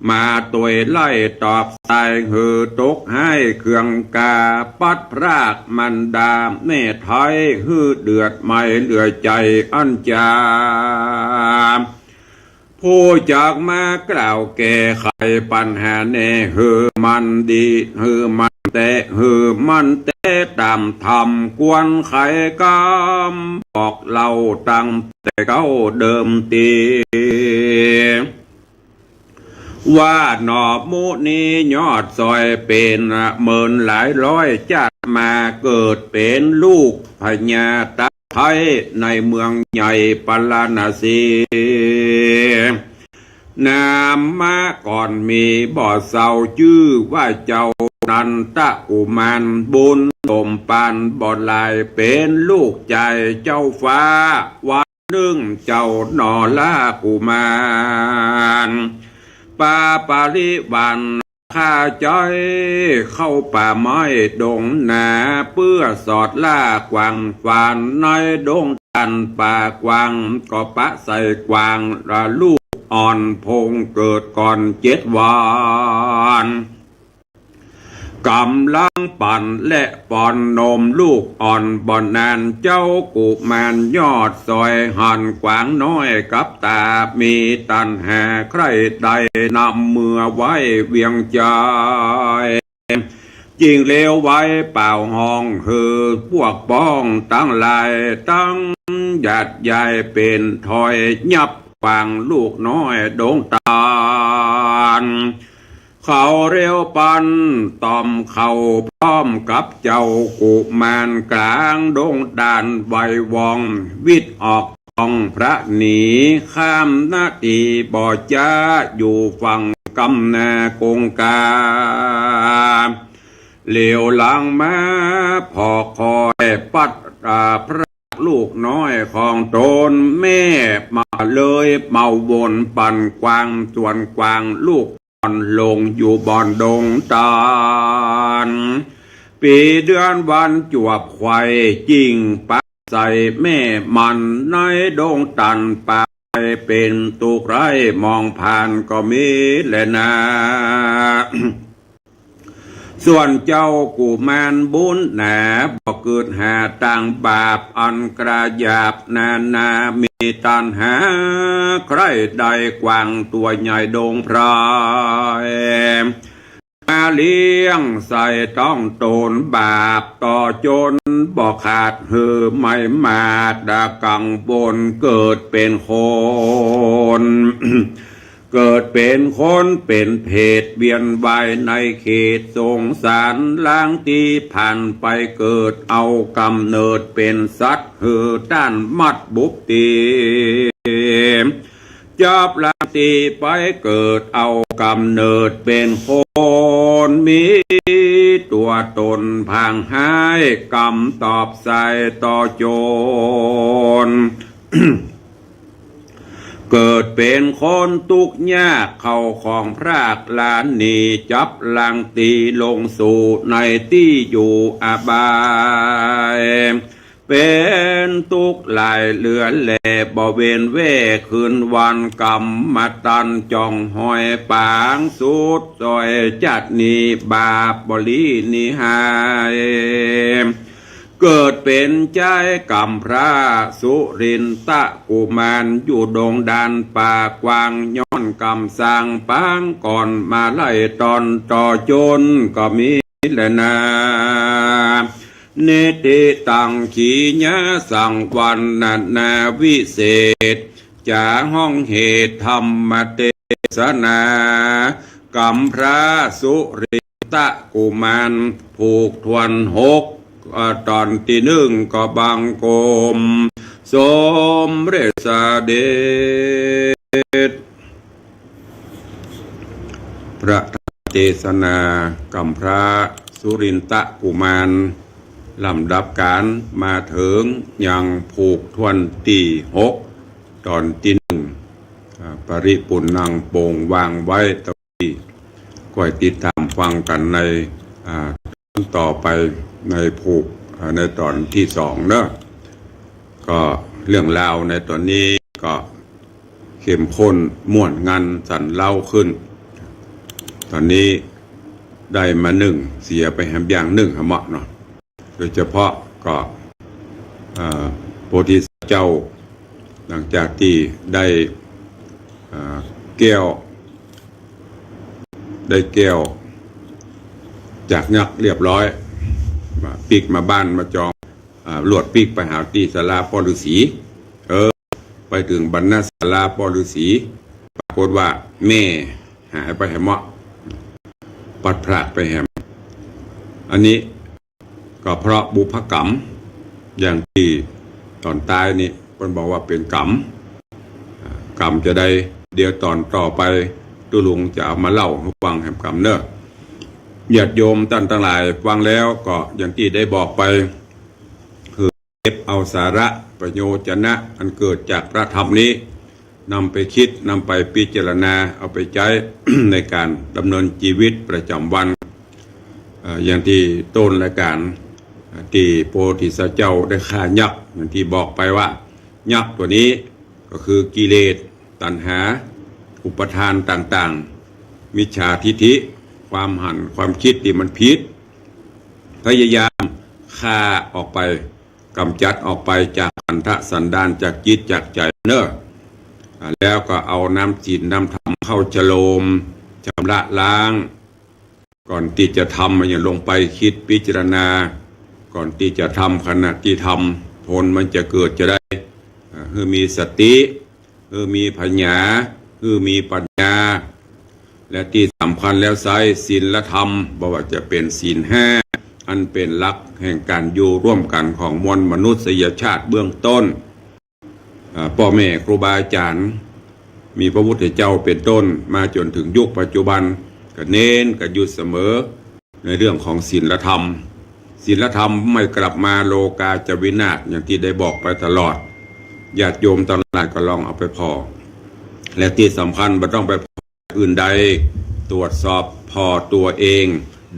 มาตวยไล่ตอบสาย หื้อตกฮ้ายเคืองกา ปัดพรากมารดาแม่ไท้ หื้อเดือดไหม้เหลือใจ๋อันจา ผู้จักมากล่าวแก้ไขปัญหาแน่ หื้อมันดี หื้อมันแต๊ หื้อมันแต๊ต๋ามธรรม ควรไขกำบอกเล่าตั้งแต่เก๊าเดิมตี้ ว่าหน่อมุนียอดสอย เป๋นเมินหลายร้อยจาติมา เกิดเป๋นลูกพญาตะไท้ ในเมืองใหญ่ปาราณสี นามมาก่อนมีบ่เศร้า จื้อว่าเจ้านันทกุมาร บุญสมปานบ่หลาย เป๋นลูกจายเจ้าฟ้า วันนึ่งเจ้าหน่อละกุมาร ปาปริวาร ข้าใจ๋เข้าป่าไม้ดงหนา เปื้อสอดล่ากวาง ฝานในดงต้านป่ากว้าง ก็ปะใส่กวางละลูกอ่อน พงเกิดก่อนเจ็ดวัน ก๋ำลังปั๋นและป้อนนมลูกอ่อน บ่นานเจ้ากุมารยอดสอย หันกวางน้อยกับต๋า มีตัณหาใคร่ใด่ นำเมือไว้เวียงใจ๋ จึงเลวไว้เป่าฮ้อง หื้อพวกป้องตังหลาย ตังญาติยายเป๋นถ้อย ยับกวางลูกน้อยดงต้าน เขาเร็วปันต่อมเข้าพร้อมกับเจ้ากุมารกลางดงต้าน ไหวว่องวิดออก ของพระหนีข้ามนาที บ่จ๊าอยู่ฝั่งกำนาคงคา เหลียวหลังมาผ่อคอยปัด อ่า พรากลูกน้อยของต๋น แม่มาเลยเมาวนปั่นกวาง ส่วนกวางลูก อ่อนลงอยู่บ่อนดงต้าน ปี๋เดือนวันจวบไขว่ จิ่งปะใส่แม่มัน ในดงต้านป่า เป๋นตุ๊กข์ร้ายมองผ่านก็มีแลนา ส่วนเจ้ากุมารบุญหนา บ่เกิดหาตางบาป อันกระหยาบนานา มีตัณหาใคร่ใด่กวางตั๋วใหญ่ดงไพร มาเลี้ยงใส่ต๊องต๋น บาปต่อจ๋นบ่ขาด หื้อไม่มาดกังวล เกิดเป๋นคน เกิดเป๋นคนเป๋นเปรต เวียนว่ายในเขตสงสาร ลางตี้ผ่านไปเกิดเอาก๋ำเนิดเป๋นสัตว์ หื้อต้านมัดบุบตี๋ จับลางตี้ไปเกิดเอาก๋ำเนิดเป๋นคน มีตั๋วต๋นผางฮ้าย ก๋ำตอบใส่ต่อจ๋น เกิดเป๋นคนตุ๊กข์ยาก เข้าของพรากลาหนี จับลางตี้ลงสู่ในตี้อยู่อบาย เป๋นตุ๊กข์หลายเหลือแล บ่เว้นแว่คืนวัน ก๋ำมาตันจ่องหอยปางสุด สอยจัดหนีบาปบ่หลีหนีหาย เกิดเป๋นจายก๋ำพร้าสุรินทะกุมาร อยู่ดงต้านป่ากว้าง ย้อนก๋ำสร้างปางก่อน มาไล่ตอนต่อจ๋นก็มีแลนา นิติตังขีญาสังวรรณนาวิเศษ จ๋าฮ้องเหตุธรรมเตสนา ก๋ำพร้าสุรินทะกุมาร ผูกถ้วนหก เอ่อ ต๋อนตี้นึ่งก็บังคมสมเร็จเสด็จ พระธรรมเตสนาก๋ำพร้าสุรินทะกุมาร ลำดับก๋านมาเถิงยังผูกถ้วนตี้หก ต๋อนตี้นึ่ง อ่า ปริปุณณัง โป๋งวางไว้ตะกี้ ก้อยติดต๋ามฟังกั๋นใน อ่า ต๋อนต่อไปในผูก อ่า ในต๋อนตี้สองเนาะ ก็เรื่องราวในต๋อนนี้ก็เข้มข้นม่วนงันสันเล้าขึ้น ต๋อนนี้ได้มานึ่ง เสียไปแหมอย่างนึ่งหะเมาะเนาะ โดยเฉพาะก็ เอ่อ โพธิสัตว์เจ้า หลังจากตี้ได้ เอ่อ แก้ว ได้แก้วจากยักษ์เรียบร้อย มาปิ๊กมาบ้านมาจอง อ่า ลวดปิ๊กไปหาตี้ศาลาป้อฤๅษี เออ ไปเถิงบรรณศาลาป้อฤๅษี ปรากฏว่าแม่หายไปแหมเมาะ พลัดพรากไปแหม อันนี้ก็เพราะบุพกรรม อย่างตี้ต๋อนต๋ายนี่เปิ้นบอกว่าเป๋นกรรม อ่า กรรมจะใด เดี๋ยวต๋อนต่อไปตุ๊ลุงจะเอามาเล่าหื้อฟังแหมกรรมเนาะ ญาติโยมต้านตังหลายฟังแล้วก็อย่างตี้ได้บอกไป คือเก็บเอาสาระประโยชน์นะ อันเกิดจากพระธรรมนี้ นำไปคิด นำไปพิจารณา เอาไปใจ๊ ในก๋านดำเนินจีวิตประจ๋ำวัน เอ่อ อย่างตี้ต้นรายก๋าน เอ่อ ตี้โพธิสัตว์เจ้าได้ฆ่ายักษ์ อย่างตี้บอกไปว่า ยักษ์ตั๋วนี้ก็คือกิเลส ตัณหา อุปาทานต่างๆ มิจฉาทิฏฐิ ความหัน ความกึ๊ดตี้มันผิด พยายามฆ่าออกไป ก๋ำจัดออกไปจากขันธสันดาน จากจิตจากใจ๋เน่อ อ่า แล้วก็เอาน้ำศีลน้ำธรรมเข้าชโลม ชำระล้าง ก่อนตี้จะทำมันอย่าลงไปกึ๊ดพิจารณา ก่อนตี้จะทำ ขณะตี้ทำ ผลมันจะเกิดจะได้ อ่า หื้อมีสติ หื้อมีผญา หื้อมีปัญญา และตี้สำคัญแล้วไซร้ศีลธรรม บ่ว่าจะเป๋นศีลห้า อันเป๋นหลักแห่งก๋านอยู่ร่วมกั๋นของมวลมนุษยชาติเบื้องต้น อ่า ป้อแม่ครูบาอาจ๋ารย์ มีพระพุทธเจ้าเป๋นต้น มาจ๋นเถิงยุคปัจจุบัน ก็เน้นกั๋นอยู่เสมอ ในเรื่องของศีลธรรม ศีลธรรมไม่กลับมา โลกาจะวินาศ อย่างตี้ได้บอกไปตลอด ญาติโยมตังหลายก็ลองเอาไปผ่อ และตี้สำคัญบ่ต้องไปผ่ออื่นใด ตรวจสอบผ่อตั๋วเอง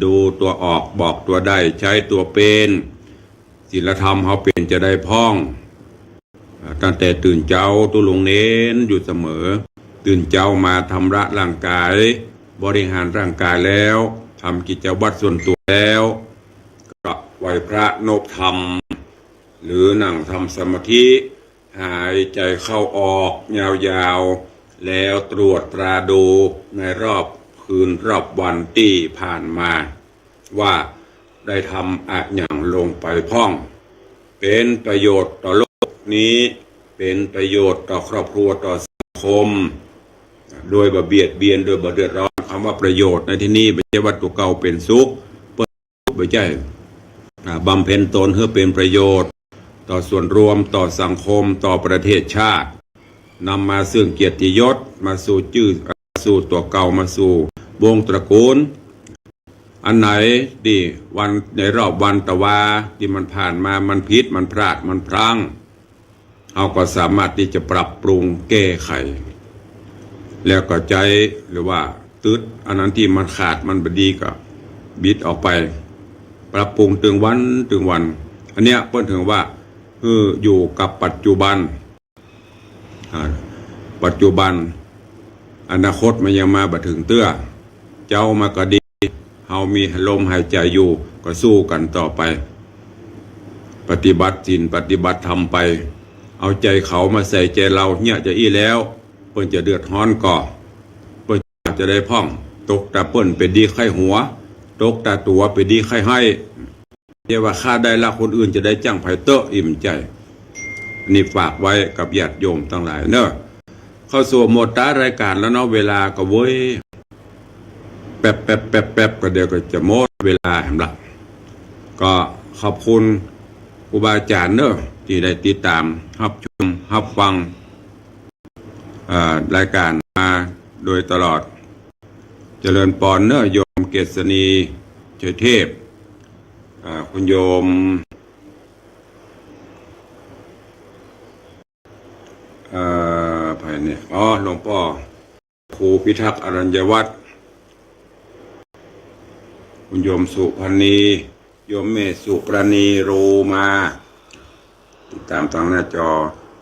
ดูตั๋วออก บอกตั๋วได้ ใจ๊ตั๋วเป๋น ศีลธรรมเฮาเป๋นจะได้พ่อง อ่า ตั้งแต่ตื่นเจ๊า ตุ๊ลุงเน้นอยู่เสมอ ตื่นเจ๊ามาชำระร่างก๋าย บริหารร่างก๋ายแล้ว ทำกิจวัตรส่วนตั๋วแล้ว ก็ไหว้พระนบธรรม หรือนั่งทำสมาธิ หายใจ๋เข้าออกยาวๆ แล้วตรวจตราดูในรอบคืนรอบวันตี้ผ่านมา ว่าได้ทำอะหยังลงไปพ่อง เป๋นประโยชน์ต่อโลกนี้ เป๋นประโยชน์ต่อครอบครัว ต่อสังคม โดยบ่เบียดเบียน โดยบ่เดือดร้อน กำว่าประโยชน์ในตี้นี้ บ่ใจ้ว่าตั๋วเก่าเป๋นสุข เปิ้นบ่ใจ้ อ่า บำเพ็ญตนหื้อเป๋นประโยชน์ ต่อส่วนรวม ต่อสังคม ต่อประเทศชาติ นำมาซึ่งเกียรติยศ มาสู่จื้อ สู่ตั๋วเก่า มาสู่วงศ์ตระกูล อันไหนตี้วัน ในรอบวันตะวาตี้มันผ่านมา มันผิด มันพลาด มันพลั้ง เฮาก็สามารถตี้จะปรับปรุงแก้ไข แล้วก็ใจ๊ หรือว่าตึ๊ด อันนั้นตี้มันขาด มันบ่ดีก็บิดออกไป ปรับปรุงตึงวันตึงวัน อันเนี้ยเปิ้นเถิงว่า คืออยู่กับปัจจุบัน อ่า ปัจจุบัน อนาคตมันยังมาบ่เถิงเตื้อ เจ๊ามาก็ดี เฮามีลมหายใจ๋อยู่ ก็สู้กั๋นต่อไป ปฏิบัติศีล ปฏิบัติธรรมไป เอาใจ๋เขามาใส่ใจ๋เฮา เยียะจาอี้แล้ว เปิ้นจะเดือดฮ้อนก่อ เปิ้นจะได้พ่อง ตกตาเปิ้นเป๋นดีไข้หัว ตกตาตั๋วเป๋นดีไข้ไห้ เยียะว่าข้าได้ละ คนอื่นจะได้จั้งใผเต๊อะ อี้บ่ใจ้ นี่ฝากไว้กับญาติโยมตังหลายเน่อ เข้าสู่หมดต๋ารายก๋านแล้วเนาะ เวลาก็เว้ย แป๊บแป๊บแป๊บแป๊บ ก็เดี๋ยวก็จะหมดเวลาแหมละ ก็ขอบคุณครูบาอาจ๋ารย์เน่อ ตี้ได้ติดต๋าม ฮับชม ฮับฟัง อ่า รายก๋านมาโดยตลอด เจริญปอนเน่อ โยมเกษณี ชัยเทพ อ่า คุณโยม เอ่อ ใผเนี่ย อ๋อ หลวงป้อ ครูพิทักษ์อรัญญวัฒน์ คุณโยมสุพรรณี โยมแม่สุปราณี โรมา ติดต๋ามตางหน้าจอ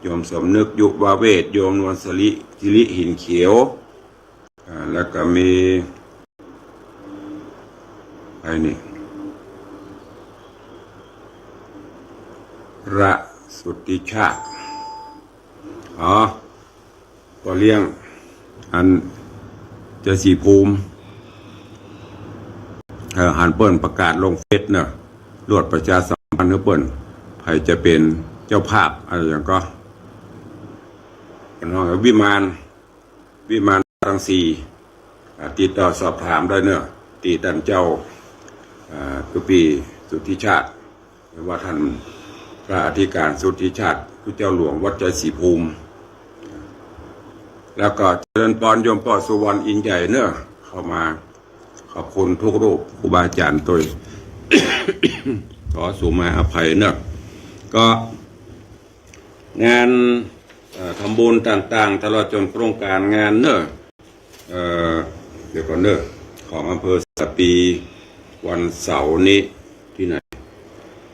โยมสมนึก ยุวเวศ โยมนวลสิริ สิริหินเขียว อ่า แล้วก็มี ใผนี่ พระสุทธิชาติ อ๋อ ป้อเลี้ยง อัน ชัยศรีภูมิ เอ่อ หันเปิ้นประกาศลงเฟซเนาะ ลวดประชาสัมพันธ์หื้อเปิ้น ใผจะเป๋นเจ้าภาพ อะหยังก็ เปิ้นฮ้องวิมาน วิมานรังสี อ่า ติดต่อสอบถามได้เนาะ ตี้ต้านเจ้า อ่า คือปี้สุทธิชาติ หรือว่าต้านพระอธิการสุทธิชาติ คือเจ้าหลวงวัดชัยศรีภูมิ แล้วก็เจริญปอนโยมป้อสุวรรณอินใหญ่เนาะ เข้ามา ขอบคุณทุกรูป ครูบาอาจ๋ารย์ตวย ขอสูมาอภัยเนาะ ก็ งาน เอ่อ ทำบุญต่างๆ ตลอดจนโครงก๋านงานเน่อ เอ่อ เดี๋ยวก่อนเน่อ ของอำเภอสารภี วันเสาร์นี้ตี้ไหน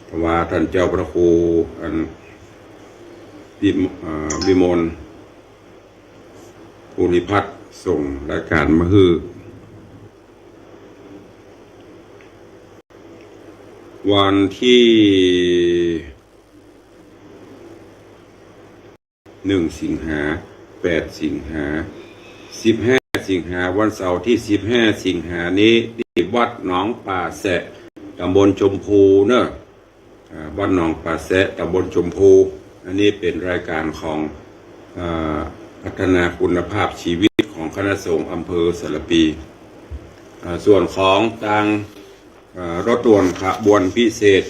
เพราะว่าต้านเจ้าพระครู อัน วิม- เอ่อ วิมล ภูริพัฒน์ ส่งรายก๋านมาหื้อ วันตี้ หนึ่ง สิงหา แปด สิงหา สิบห้า สิงหา วันเสาร์ตี้ สิบห้า สิงหานี้ ตี้วัดหนองป่าแซะ ตำบลชมพูเน่อ อ่า วัดหนองป่าแซะ ตำบลชมพู อันนี้เป๋นรายก๋านของ อ่า พัฒนาคุณภาพชีวิตของคณะสงฆ์อำเภอสารภี อ่า ส่วนของตาง อ่า รถด่วนขบวนพิเศษ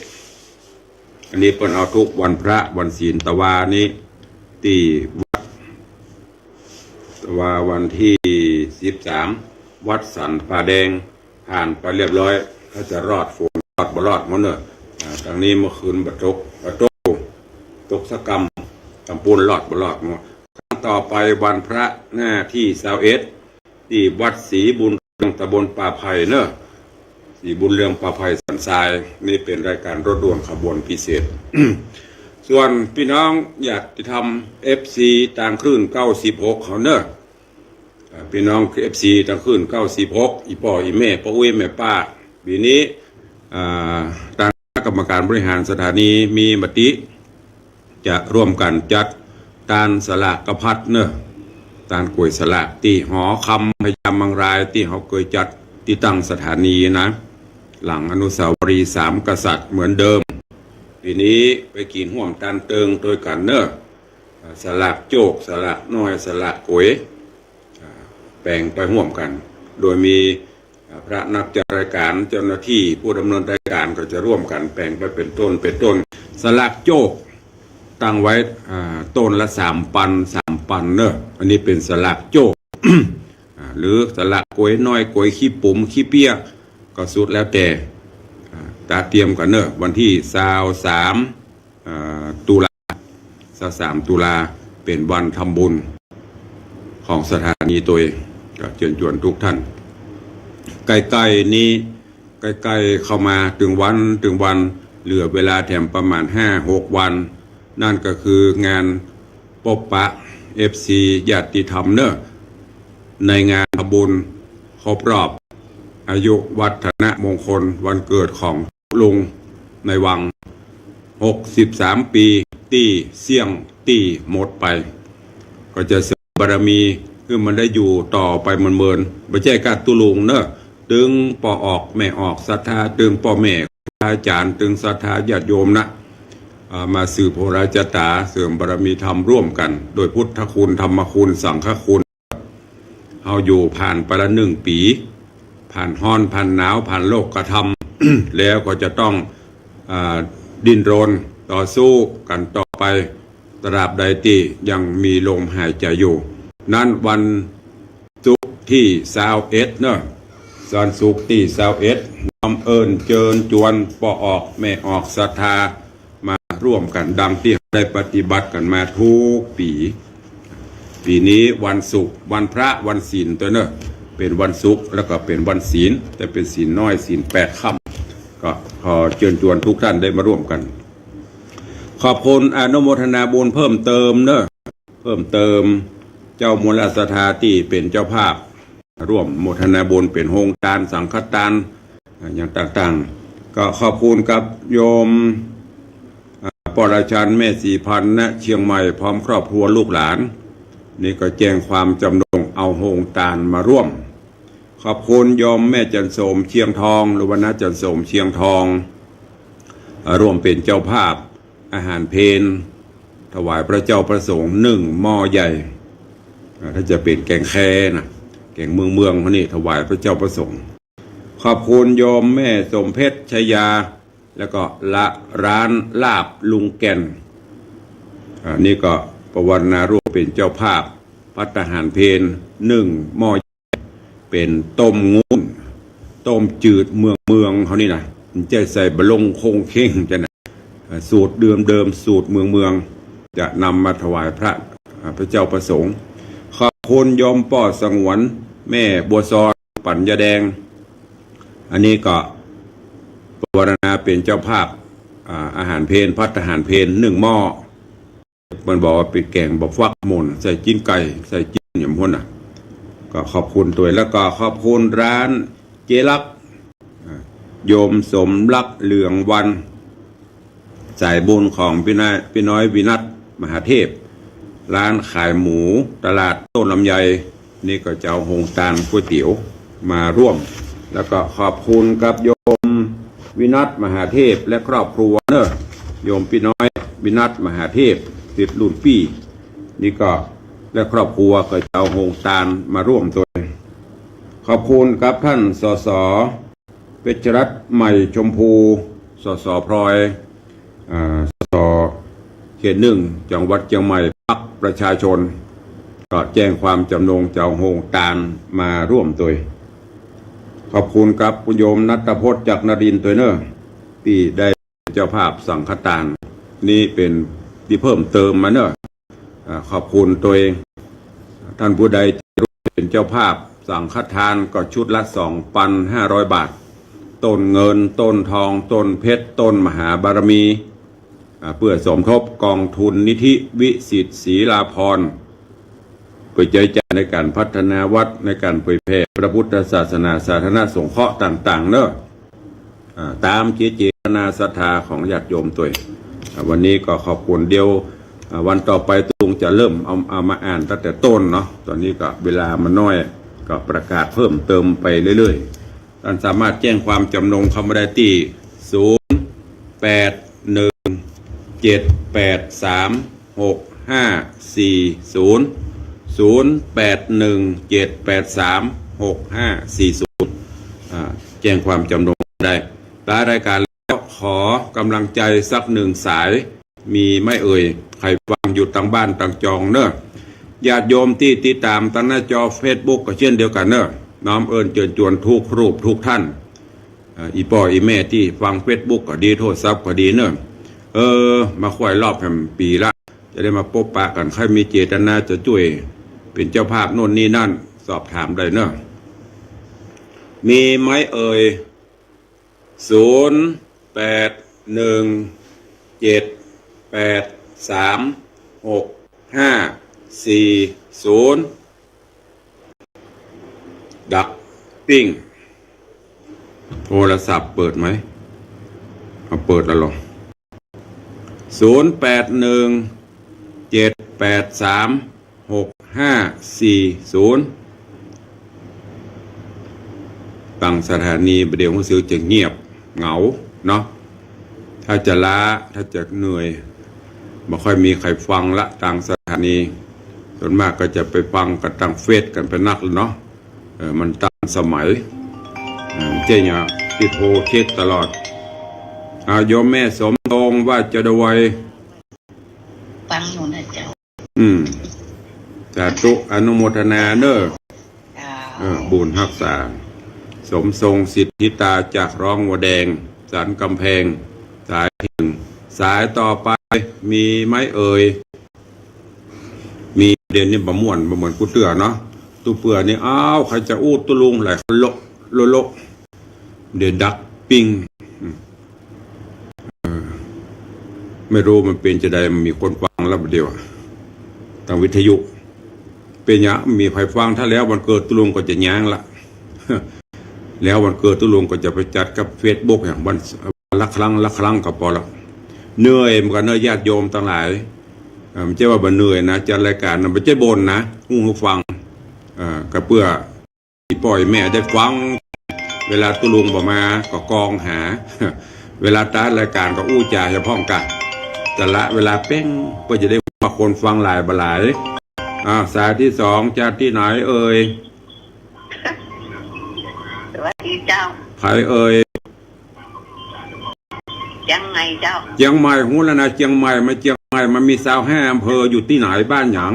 อันนี้เปิ้นเอากู้วันพระวันศีล ตะวานี้ ตี้วัด ตะวาวันตี้ สิบสาม วัดสันป่าแดง ผ่านไปเรียบร้อย เขาจะรอดฝนรอดบ่รอดหมดเน่อ อ่า ตางนี้เมื่อคืนบ่ตก บ่ตก ตกสักกำ ตางปู้นรอดบ่รอดหมด ครั้งต่อไปวันพระหน้าตี้ ซาวเอ็ด ตี้วัดศรีบุญเรือง ตำบลป่าไผ่เน่อ ศรีบุญเรือง ป่าไผ่ สันทราย นี่เป๋นรายก๋านรถด่วนขบวนพิเศษ ส่วนปี้น้องญาติธรรม เอฟซี ตางคลื่น เก้าสิบหก เขาเน่อ อ่า ปี้น้อง เอฟซี ตางคลื่น เก้าสิบหก อี่ป้ออี่แม่ ป้ออุ๊ยแม่ป้า ปี๋นี้ อ่า ตางคณะกรรมก๋านบริหารสถานีมีมติ จะร่วมกั๋นจัดตานสลากพัดเน่อ ตานก๋วยสลากตี้หอคำพญามังราย ตี้เฮาเกยจัดตี้ตั้งสถานีนะ หลังอนุสาวรีย์สามกษัตริย์เหมือนเดิม ปี๋นี้ไปกิ๋นฮ่วมตานเติงตวยกั๋นเน่อ สลากโจค สลากน้อย สลากก๋วย อ่า แป๋งไปฮ่วมกั๋น โดยมี อ่า พระนักจัดรายก๋าน เจ้าหน้าตี้ผู้ดำเนินรายก๋านก็จะร่วมกั๋นแป๋งไปเป๋นต้น เป๋นต้น สลากโจคตั้งไว้ อ่า ต้นละสามปัน สามปันเน่อ อันนี้เป๋นสลากโจค อ่า หรือสลากก๋วยน้อย ก๋วยขี้ปุ๋ม ขี้เปี้ย ก็สุดแล้วแต่ อ่า ตะเตียมกั๋นเน่อ วันตี้ ซาวสาม อ่า ตุลา ซาวสาม ตุลา เป๋นวันทำบุญของสถานีตวย ก็เจิญจวนกู้ต้าน ใก้ๆ นี้ ใก้ๆ เข้ามาตึงวันตึงวัน เหลือเวลาแถมประมาณห้าหกวัน นั่นก็คืองานปบปะ เอฟซี ญาติธรรมเน่อ ในงานทำบุญครบรอบอายุวัฒนมงคลวันเกิดของ ลุงในวัง หกสิบสาม ปี๋ ตี้เสี้ยงตี้หมดไป ก็จะเสริมบารมีหื้อมันได้อยู่ต่อไปเมินๆ บ่ใจ้ก้าตุ๊ลุงเน่อ ตึงป้อออกแม่ออกศรัทธา ตึงป้อแม่ครูอาจ๋ารย์ ตึงศรัทธาญาติโยมนะ อ่า มาสืบโหราจาต๋า เสริมบารมีธรรมร่วมกั๋น โดยพุทธคุณ ธรรมคุณ สังฆคุณ เฮาอยู่ผ่านไปละหนึ่งปี๋ ผ่านฮ้อน ผ่านหนาว ผ่านโลกกระทำ แล้วก็จะต้อง อ่า ดิ้นรนต่อสู้กั๋นต่อไป ตราบใดตี้ยังมีลมหายใจ๋อยู่ นั้นวันศุกร์ตี้ ซาวเอ็ด เน่อ วันศุกร์ตี้ ซาวเอ็ด น้อมเอิ้นเจิญจวนป้อออกแม่ออกศรัทธา มาร่วมกั๋นดังตี้ได้ปฏิบัติกั๋นมากู้ปี๋ ปี๋นี้วันศุกร์ วันพระวันศีลตวยเน่อ เป๋นวันศุกร์ แล้วก็เป๋นวันศีล แต่เป๋นศีลน้อย ศีลแปดค่ำ ก็ขอเจิญจวนกู้ต้านได้มาร่วมกั๋น ขอบคุณอนุโมทนาบุญเพิ่มเติมเน่อ เพิ่มเติม เจ้ามูลศรัทธาตี้เป๋นเจ้าภาพ ร่วมโมทนาบุญเป๋นโฮงตาน สังฆตาน อ่า อย่างต่างๆ ก็ขอบคุณกับโยม อ่า ป้อราชัน แม่ศรีพันธ์ ณ เชียงใหม่ พร้อมครอบครัวลูกหลาน นี่ก็แจ้งความจำนงเอาโฮงตานมาร่วม ขอบคุณโยมแม่จันโสม เชียงทอง หรือว่าน้าจันโสม เชียงทอง อ่า ร่วมเป๋นเจ้าภาพอาหารเพล ถวายพระเจ้าพระสงฆ์หนึ่งหม้อใหญ่ อ่า ถ้าจะเป๋นแก๋งแคนะ แก๋งเมืองๆ เฮานี่ ถวายพระเจ้าพระสงฆ์ ขอบคุณโยมแม่สมเพชร ชยา แล้วก็ละร้านลาบลุงแก่น อ่า นี่ก็ปวารณาร่วมเป๋นเจ้าภาพภัตตาหารเพลหนึ่งหม้อ เป๋นต้มงูน ต้มจืดเมืองๆ เฮานี่นะ บ่ใจ้ใส่บะหล่งโค้งเค้งจะนะ อ่า สูตรเดิมๆ สูตรเมืองๆ จะนำมาถวายพระ อ่า พระเจ้าประสงค์ ขอบคุณโยมป้อสงวน แม่บัวซอน ปั๋นยาแดง อันนี้ก็ปวารณาเป๋นเจ้าภาพ อ่า อาหารเพล ภัตตาหารเพล นึ่งหม้อ เปิ้นบอกว่าเป๋นแก๋งบ่าฟักหม่น ใส่จิ๊นไก่ ใส่จิ๊นหยังพ่นน่ะ ก็ขอบคุณตวย แล้วก็ขอบคุณร้านเจ๊ลักษณ์ อ่า โยมสมรักเหลืองวัน สายบุญของพี่น้อย พี่น้อยวินัส มหาเทพ ร้านขายหมู ตลาดต้นลำไย นี่ก็จะเอาโฮงตานก๋วยเตี๋ยวมาร่วม แล้วก็ขอบคุณกับโยมวินัส มหาเทพ และครอบครัวเนอะ โยมพี่น้อยวินัส มหาเทพ ศิษย์รุ่นปี้ นี่ก็ และครอบครัวก็จะเอาโฮงตานมาร่วมตวย ขอบคุณกับท่าน สส เพชรรัตน์ ใหม่ชมพู สส พลอย อ่า สส เขตหนึ่ง จังหวัดเจียงใหม่ พรรคประชาชน ก็แจ้งความจำนงจะเอาโฮงตานมาร่วมตวย ขอบคุณกับคุณโยมณัฐพจน์ จักรนรินทร์ ตวยเนอะ ตี้ได้เจ้าภาพสังฆตาน นี่เป๋นตี้เพิ่มเติมมาเนอะ อ่า ขอบคุณตวย ท่านผู้ใดจะร่วมเป๋นเจ้าภาพสังฆตานก็ชุดละ สองปันห้าร้อยบาท ต้นเงิน ต้นทอง ต้นเพชร ต้นมหาบารมี อ่า เปื้อสมทบกองทุนนิธิวิสิทธิ์ศรีลาภรณ์ เปื้อใจ๊จ่ายในก๋านพัฒนาวัด ในก๋านเผยแผ่พระพุทธศาสนา สาธารณสงเคราะห์ต่างๆ เนอะ อ่า ต๋ามเจตนาศรัทธาของญาติโยมตวย อ่า วันนี้ก็ขอบคุณ เดี๋ยว อ่า วันต่อไปตุ๊ลุงจะเริ่มเอา เอามาอ่านตั้งแต่ต้นเนาะ ต๋อนนี้ก็เวลามันน้อย ก็ประกาศเพิ่มเติมไปเรื่อยๆ ต้านสามารถแจ้งความจำนงเข้ามาได้ตี้ ศูนย์ แปด หนึ่ง เจ็ด แปด สาม หก ห้า สี่ ศูนย์ ศูนย์ แปด หนึ่ง เจ็ด แปด สาม หก ห้า สี่ ศูนย์ อ่า แจ้งความจำนงได้ ท้ายรายการแล้วขอกำลังใจสักหนึ่งสาย มีไหมเอ่ย ใผฟังอยู่ตางบ้านตางจองเนอะ ญาติโยมตี้ติดต๋ามตางหน้าจอเฟซบุ๊กก็เช่นเดียวกั๋นเนอะ น้อมเอิญเจิญจวนทุกรูปทุกท่าน อ่า อี่ป้ออี่แม่ตี้ฟังเฟซบุ๊กก็ดี โทรศัพท์ก็ดีเนอะ เออ มาคอยรอบแหมปี๋ละ จะได้มาปบปะกั๋น ใผมีเจตนาจะจ้วยเป๋นเจ้าภาพโน่นนี่นั่น สอบถามได้เนอะ มีไหมเอ่ย ศูนย์ แปด หนึ่ง เจ็ด แปด สาม หก ห้า สี่ ศูนย์ ดักปิ้ง โทรศัพท์เปิดไหม เอาเปิดแล้วเหรอ ศูนย์ แปด หนึ่ง เจ็ด แปด สาม หก ห้า สี่ ศูนย์ ตางสถานีบ่าเดี่ยวฮู้สึกจะเงียบเหงาเนาะ ถ้าจะล้า ถ้าจะเหนื่อย บ่ค่อยมีใผฟังละตางสถานี ส่วนมากก็จะไปฟังกั๋นตางเฟซกั๋นเป๋นนักเนาะ เออ มันตันสมัย เออ เจ๊เนี่ยติดโทรเช็คตลอด อ่า โยมแม่สมทรง ว่าจะดวย ฟังอยู่นะเจ้า อืม สาธุ อนุโมทนาเนอะ เจ้า เออ บุญฮักษา สมทรง สิทธิตา จากร้องวัวแดง สันกำแพง สายที่หนึ่ง สายต่อไป มีไหมเอ่ย มี เดี๋ยวนี้บ่ม่วน บ่เหมือนกู้เตื้อเนาะ กู้เตื้อนี่ อ้าว ใผจะอู้ตุ๊ลุง หลายคนโละ โละ โละ เดี๋ยวดักปิ้ง อืม เออ ไม่รู้มันเป๋นจะใด มันมีคนฟังแล้วบ่าเดี่ยว ตางวิทยุ เป๋นหยัง มีใผฟัง ถ้าแล้ววันเกิดตุ๊ลุงก็จะย้างละ แล้ววันเกิดตุ๊ลุงก็จะไปจัดกับเฟซบุ๊กอย่างวัน วันละครั้ง ละครั้งก็ปอละ เหนื่อยเหมือนกั๋นเนอะ ญาติโยมตังหลาย เอ่อ บ่ใจ้ว่าบ่เหนื่อยนะ จัดรายก๋านนะ บ่ใจ้บ่นนะ อู้หื้อฟัง เอ่อ ก็เปื้อ อี่ป้ออี่แม่ได้ฟัง เวลาตุ๊ลุงบ่มาก็กองหา เวลาตัดรายก๋านก็อู้จ๋าเฉพาะกั๋น แต่ละเวลาเป๊ง เปื้อจะได้ว่าคนฟังหลายบ่หลาย อ่า สายที่สอง จากตี้ไหนเอ่ย สวัสดีเจ้า ใผเอ่ย เจียงใหม่เจ้า เจียงใหม่ ฮู้แล้วนะ เจียงใหม่ มาเจียงใหม่ มันมีซาวห้าอำเภอ อยู่ตี้ไหน บ้านหยัง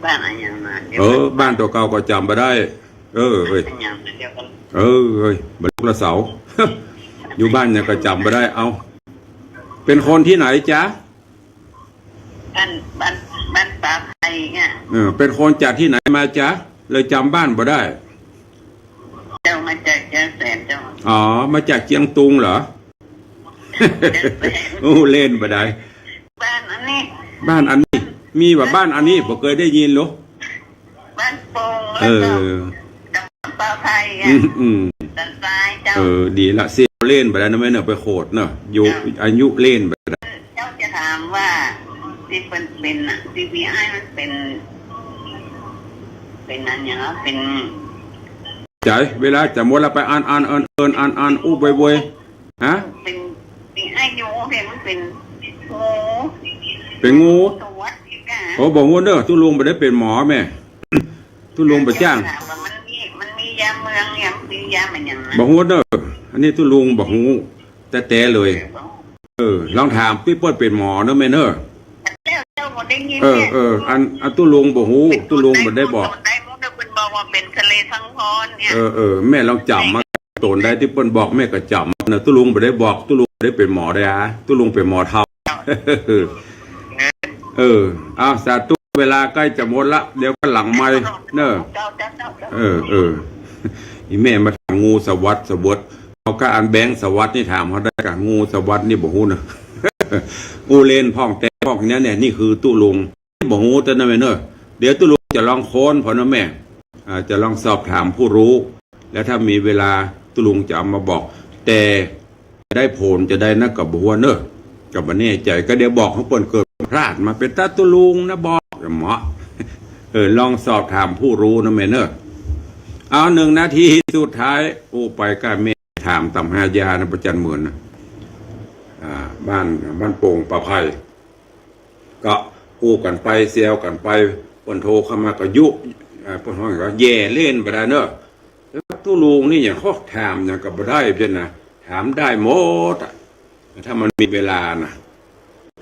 บ้านอะหยังนะ เออ บ้านตั๋วเก่าก็จ๋ำบ่ได้ เออ เอ้ย อะหยังเดียวกั๋น เออ เอ้ย บ่ลุกละเสา อยู่บ้านหยังก็จ๋ำบ่ได้ เอ้า เป๋นคนตี้ไหนจ๊ะ บ้าน บ้าน บ้านป่าไผ่เนี่ย เออ เป๋นคนจากตี้ไหนมาจ๊ะ เลยจ๋ำบ้านบ่ได้ เจ้า มาจากเจียงแสนเจ้า อ๋อ มาจากเจียงตุงเหรอ เจียงแสน อู้ เล่นบ่ได้ บ้านอันนี้ บ้านอันนี้ มีบ่ บ้านอันนี้ บ่เกยได้ยินหรอ บ้านโป่ง เออ แล้วก็กับป่าไผ่อะ อืม อืม ด้านซ้ายเจ้า เออ ดีละ เสียเล่นบ่ได้นะแม่เนาะ ไปโขดเนาะ อยู่ เจ้า อายุเล่นบ่ได้ เจ้าจะถามว่าตี้เปิ้นเป๋นน่ะ ตี้มีอ้ายมันเป๋น เป๋นอันหยังอะ เป๋น ใจ๋ เวลาจะหมดแล้ว ไปอ่าน อ่าน เอิ้น เอิ้น อ่าน อ่าน อู้ บ่อยๆ ฮะ เป๋น ตี้อ้ายอยู่เป๋น มันเป๋นงู เป๋นงู สวัสดีค่ะ โอ้ บ่ฮู้เนาะ ตุ๊ลุงบ่ได้เป๋นหมอแม่ ตุ๊ลุงบ่จ้าง ถามว่ามันมี มันมียาเมืองเนี่ย มันมียามันหยังนะ บ่ฮู้เนาะ อันนี้ตุ๊ลุงบ่ฮู้แต๊ๆ เลย เออ ลองถามตี้เปิ้นเป๋นหมอเนาะแม่เนาะ แล้วเจ้าบ่ได้ยิน เออ เนี่ย เออ อัน อันตุ๊ลุงบ่ฮู้ ตุ๊ลุงบ่ได้บอก ได้มุกเปิ้นบอกว่าเป๋นทะเลสังพรเนี่ย เออ เออ แม่ลองจ๋ำมา ต๋นใดตี้เปิ้นบอกแม่ก็จ๋ำเนาะ ตุ๊ลุงบ่ได้บอก ตุ๊ลุงบ่ได้เป๋นหมอได้อะ ตุ๊ลุงเป๋นหมอเฒ่า เออ เอา สาธุ เวลาใก้จะหมดละ เดี๋ยวก็หลังไมค์เนาะ เจ้า เจ้า เจ้า เออ เออ อีแม่มาถามงูสวัสด สวัสด เอาก้าอันแบงค์สวัสดนี่ถามเฮาได้ก่ะ งูสวัสดนี่บ่ฮู้เนาะ อู้เล่นพ่องแต่พ่องเนี่ย เนี่ย นี่คือตุ๊ลุง บ่ฮู้เต้านะแม่เนาะ เดี๋ยวตุ๊ลุงจะลองค้นพอนะแม่ อ่า จะลองสอบถามผู้รู้ แล้วถ้ามีเวลาตุ๊ลุงจะเอามาบอก แต่จะได้ผลจะได้นะก็บ่ฮู้เนาะ ก็บ่แน่ใจ๋ ก็เดี๋ยวบอกหื้อเปิ้นเกิดพลาดมาเป๋นตาตุ๊ลุงนะบอก เหมาะ เออ ลองสอบถามผู้รู้นะแม่เนาะ เอา หนึ่งนาทีสุดท้าย อู้ ไปก้าแม่ถามต๋ำหายานะ ประจันเหมือนนะ อ่า บ้าน บ้านโป่งป่าไผ่ ก็อู้กั๋นไป แซวกั๋นไป เปิ้นโทรเข้ามาก็ยุ อ่า เปิ้นฮ้องว่าแหย่เล่นบ่ได้เนาะ แล้วตุ๊ลุงนี่หยัง เขาถามหยังก็บ่ได้เปิ้นนะ ถามได้หมดอะ ถ้ามันมีเวลานะ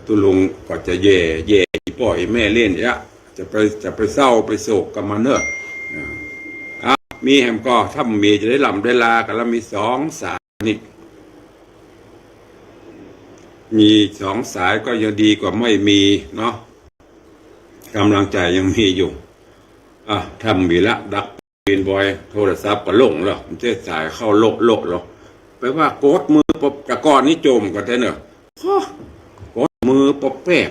ตุ๊ลุงก็จะแหย่ แหย่อี่ป้ออี่แม่เล่นเยียะ จะไป จะไปเศร้าไปโศกกับมันเนาะ อ่า อ่ะ มีแหมก่อ ถ้ามีจะได้ล่ำได้ลากั๋น แล้วมีสองสาย นี่ มีสองสายก็ยังดีกว่าไม่มีเนาะ กำลังใจยังมีอยู่ อ่ะ ถ้ามีละ ดักปิ่นบ่อย โทรศัพท์ก็ลงแล้ว มันจะสายเข้าโละโละหรอก แปลว่ากดมือปบ แต่ก่อนนี่จมกั๋นแต๊เนาะ ฮะ กดมือปบแป๊บ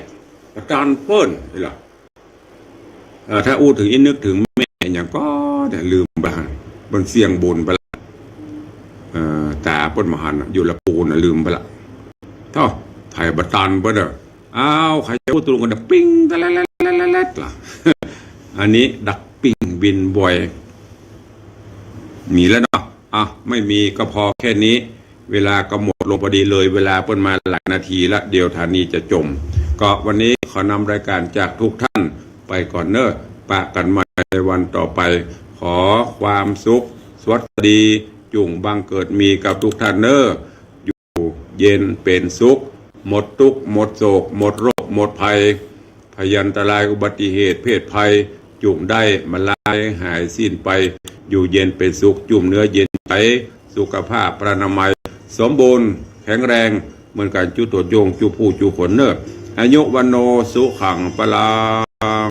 อาจารย์เปิ้นนี่ล่ะ เอ่อ ถ้าอู้เถิงอี้นึกเถิงแม่หยังก่อเนี่ย ลืมไปละ เปิ้นเสี้ยงบุญไปละ เอ่อ ต๋าเปิ้นบ่หันน่ะ อยู่ละปูนน่ะ ลืมไปละ เต้า ไผบ่ตันเปิ้นเน่อ อ้าว ใผจะอู้ตุ๊ลุงกั๋นเน่อ ปิ้ง ตะและละละละละล่ะ อันนี้ดักปิ่นบินบ่อย มีแล้วเนาะ อ่ะ ไม่มีก็พอแค่นี้ เวลาก็หมดลงพอดี เลยเวลาเปิ้นมาหลายนาทีละ เดี๋ยวถานีจะจม ก็วันนี้ขอนำรายการจากทุกท่านไปก่อนเนาะ ปะกั๋นใหม่ในวันต่อไป ขอความสุข สวัสดี จุ่งบังเกิดมีกับทุกท่านเนาะ อยู่เย็นเป๋นสุข หมดตุ๊กข์ หมดโศก หมดโรค หมดภัย พยันตรายอุบัติเหตุเพศภัย จุ่งได้มาลายหายสิ้นไป อยู่เย็นเป๋นสุข จุ่มเนื้อเย็นใจ๋ สุขภาพพลานามัยสมบูรณ์แข็งแรง เหมือนกั๋นจุ๊ตนโยงจุ๊ผู้จุ๊คนเนาะ อายุวัณโณสุขังพลัง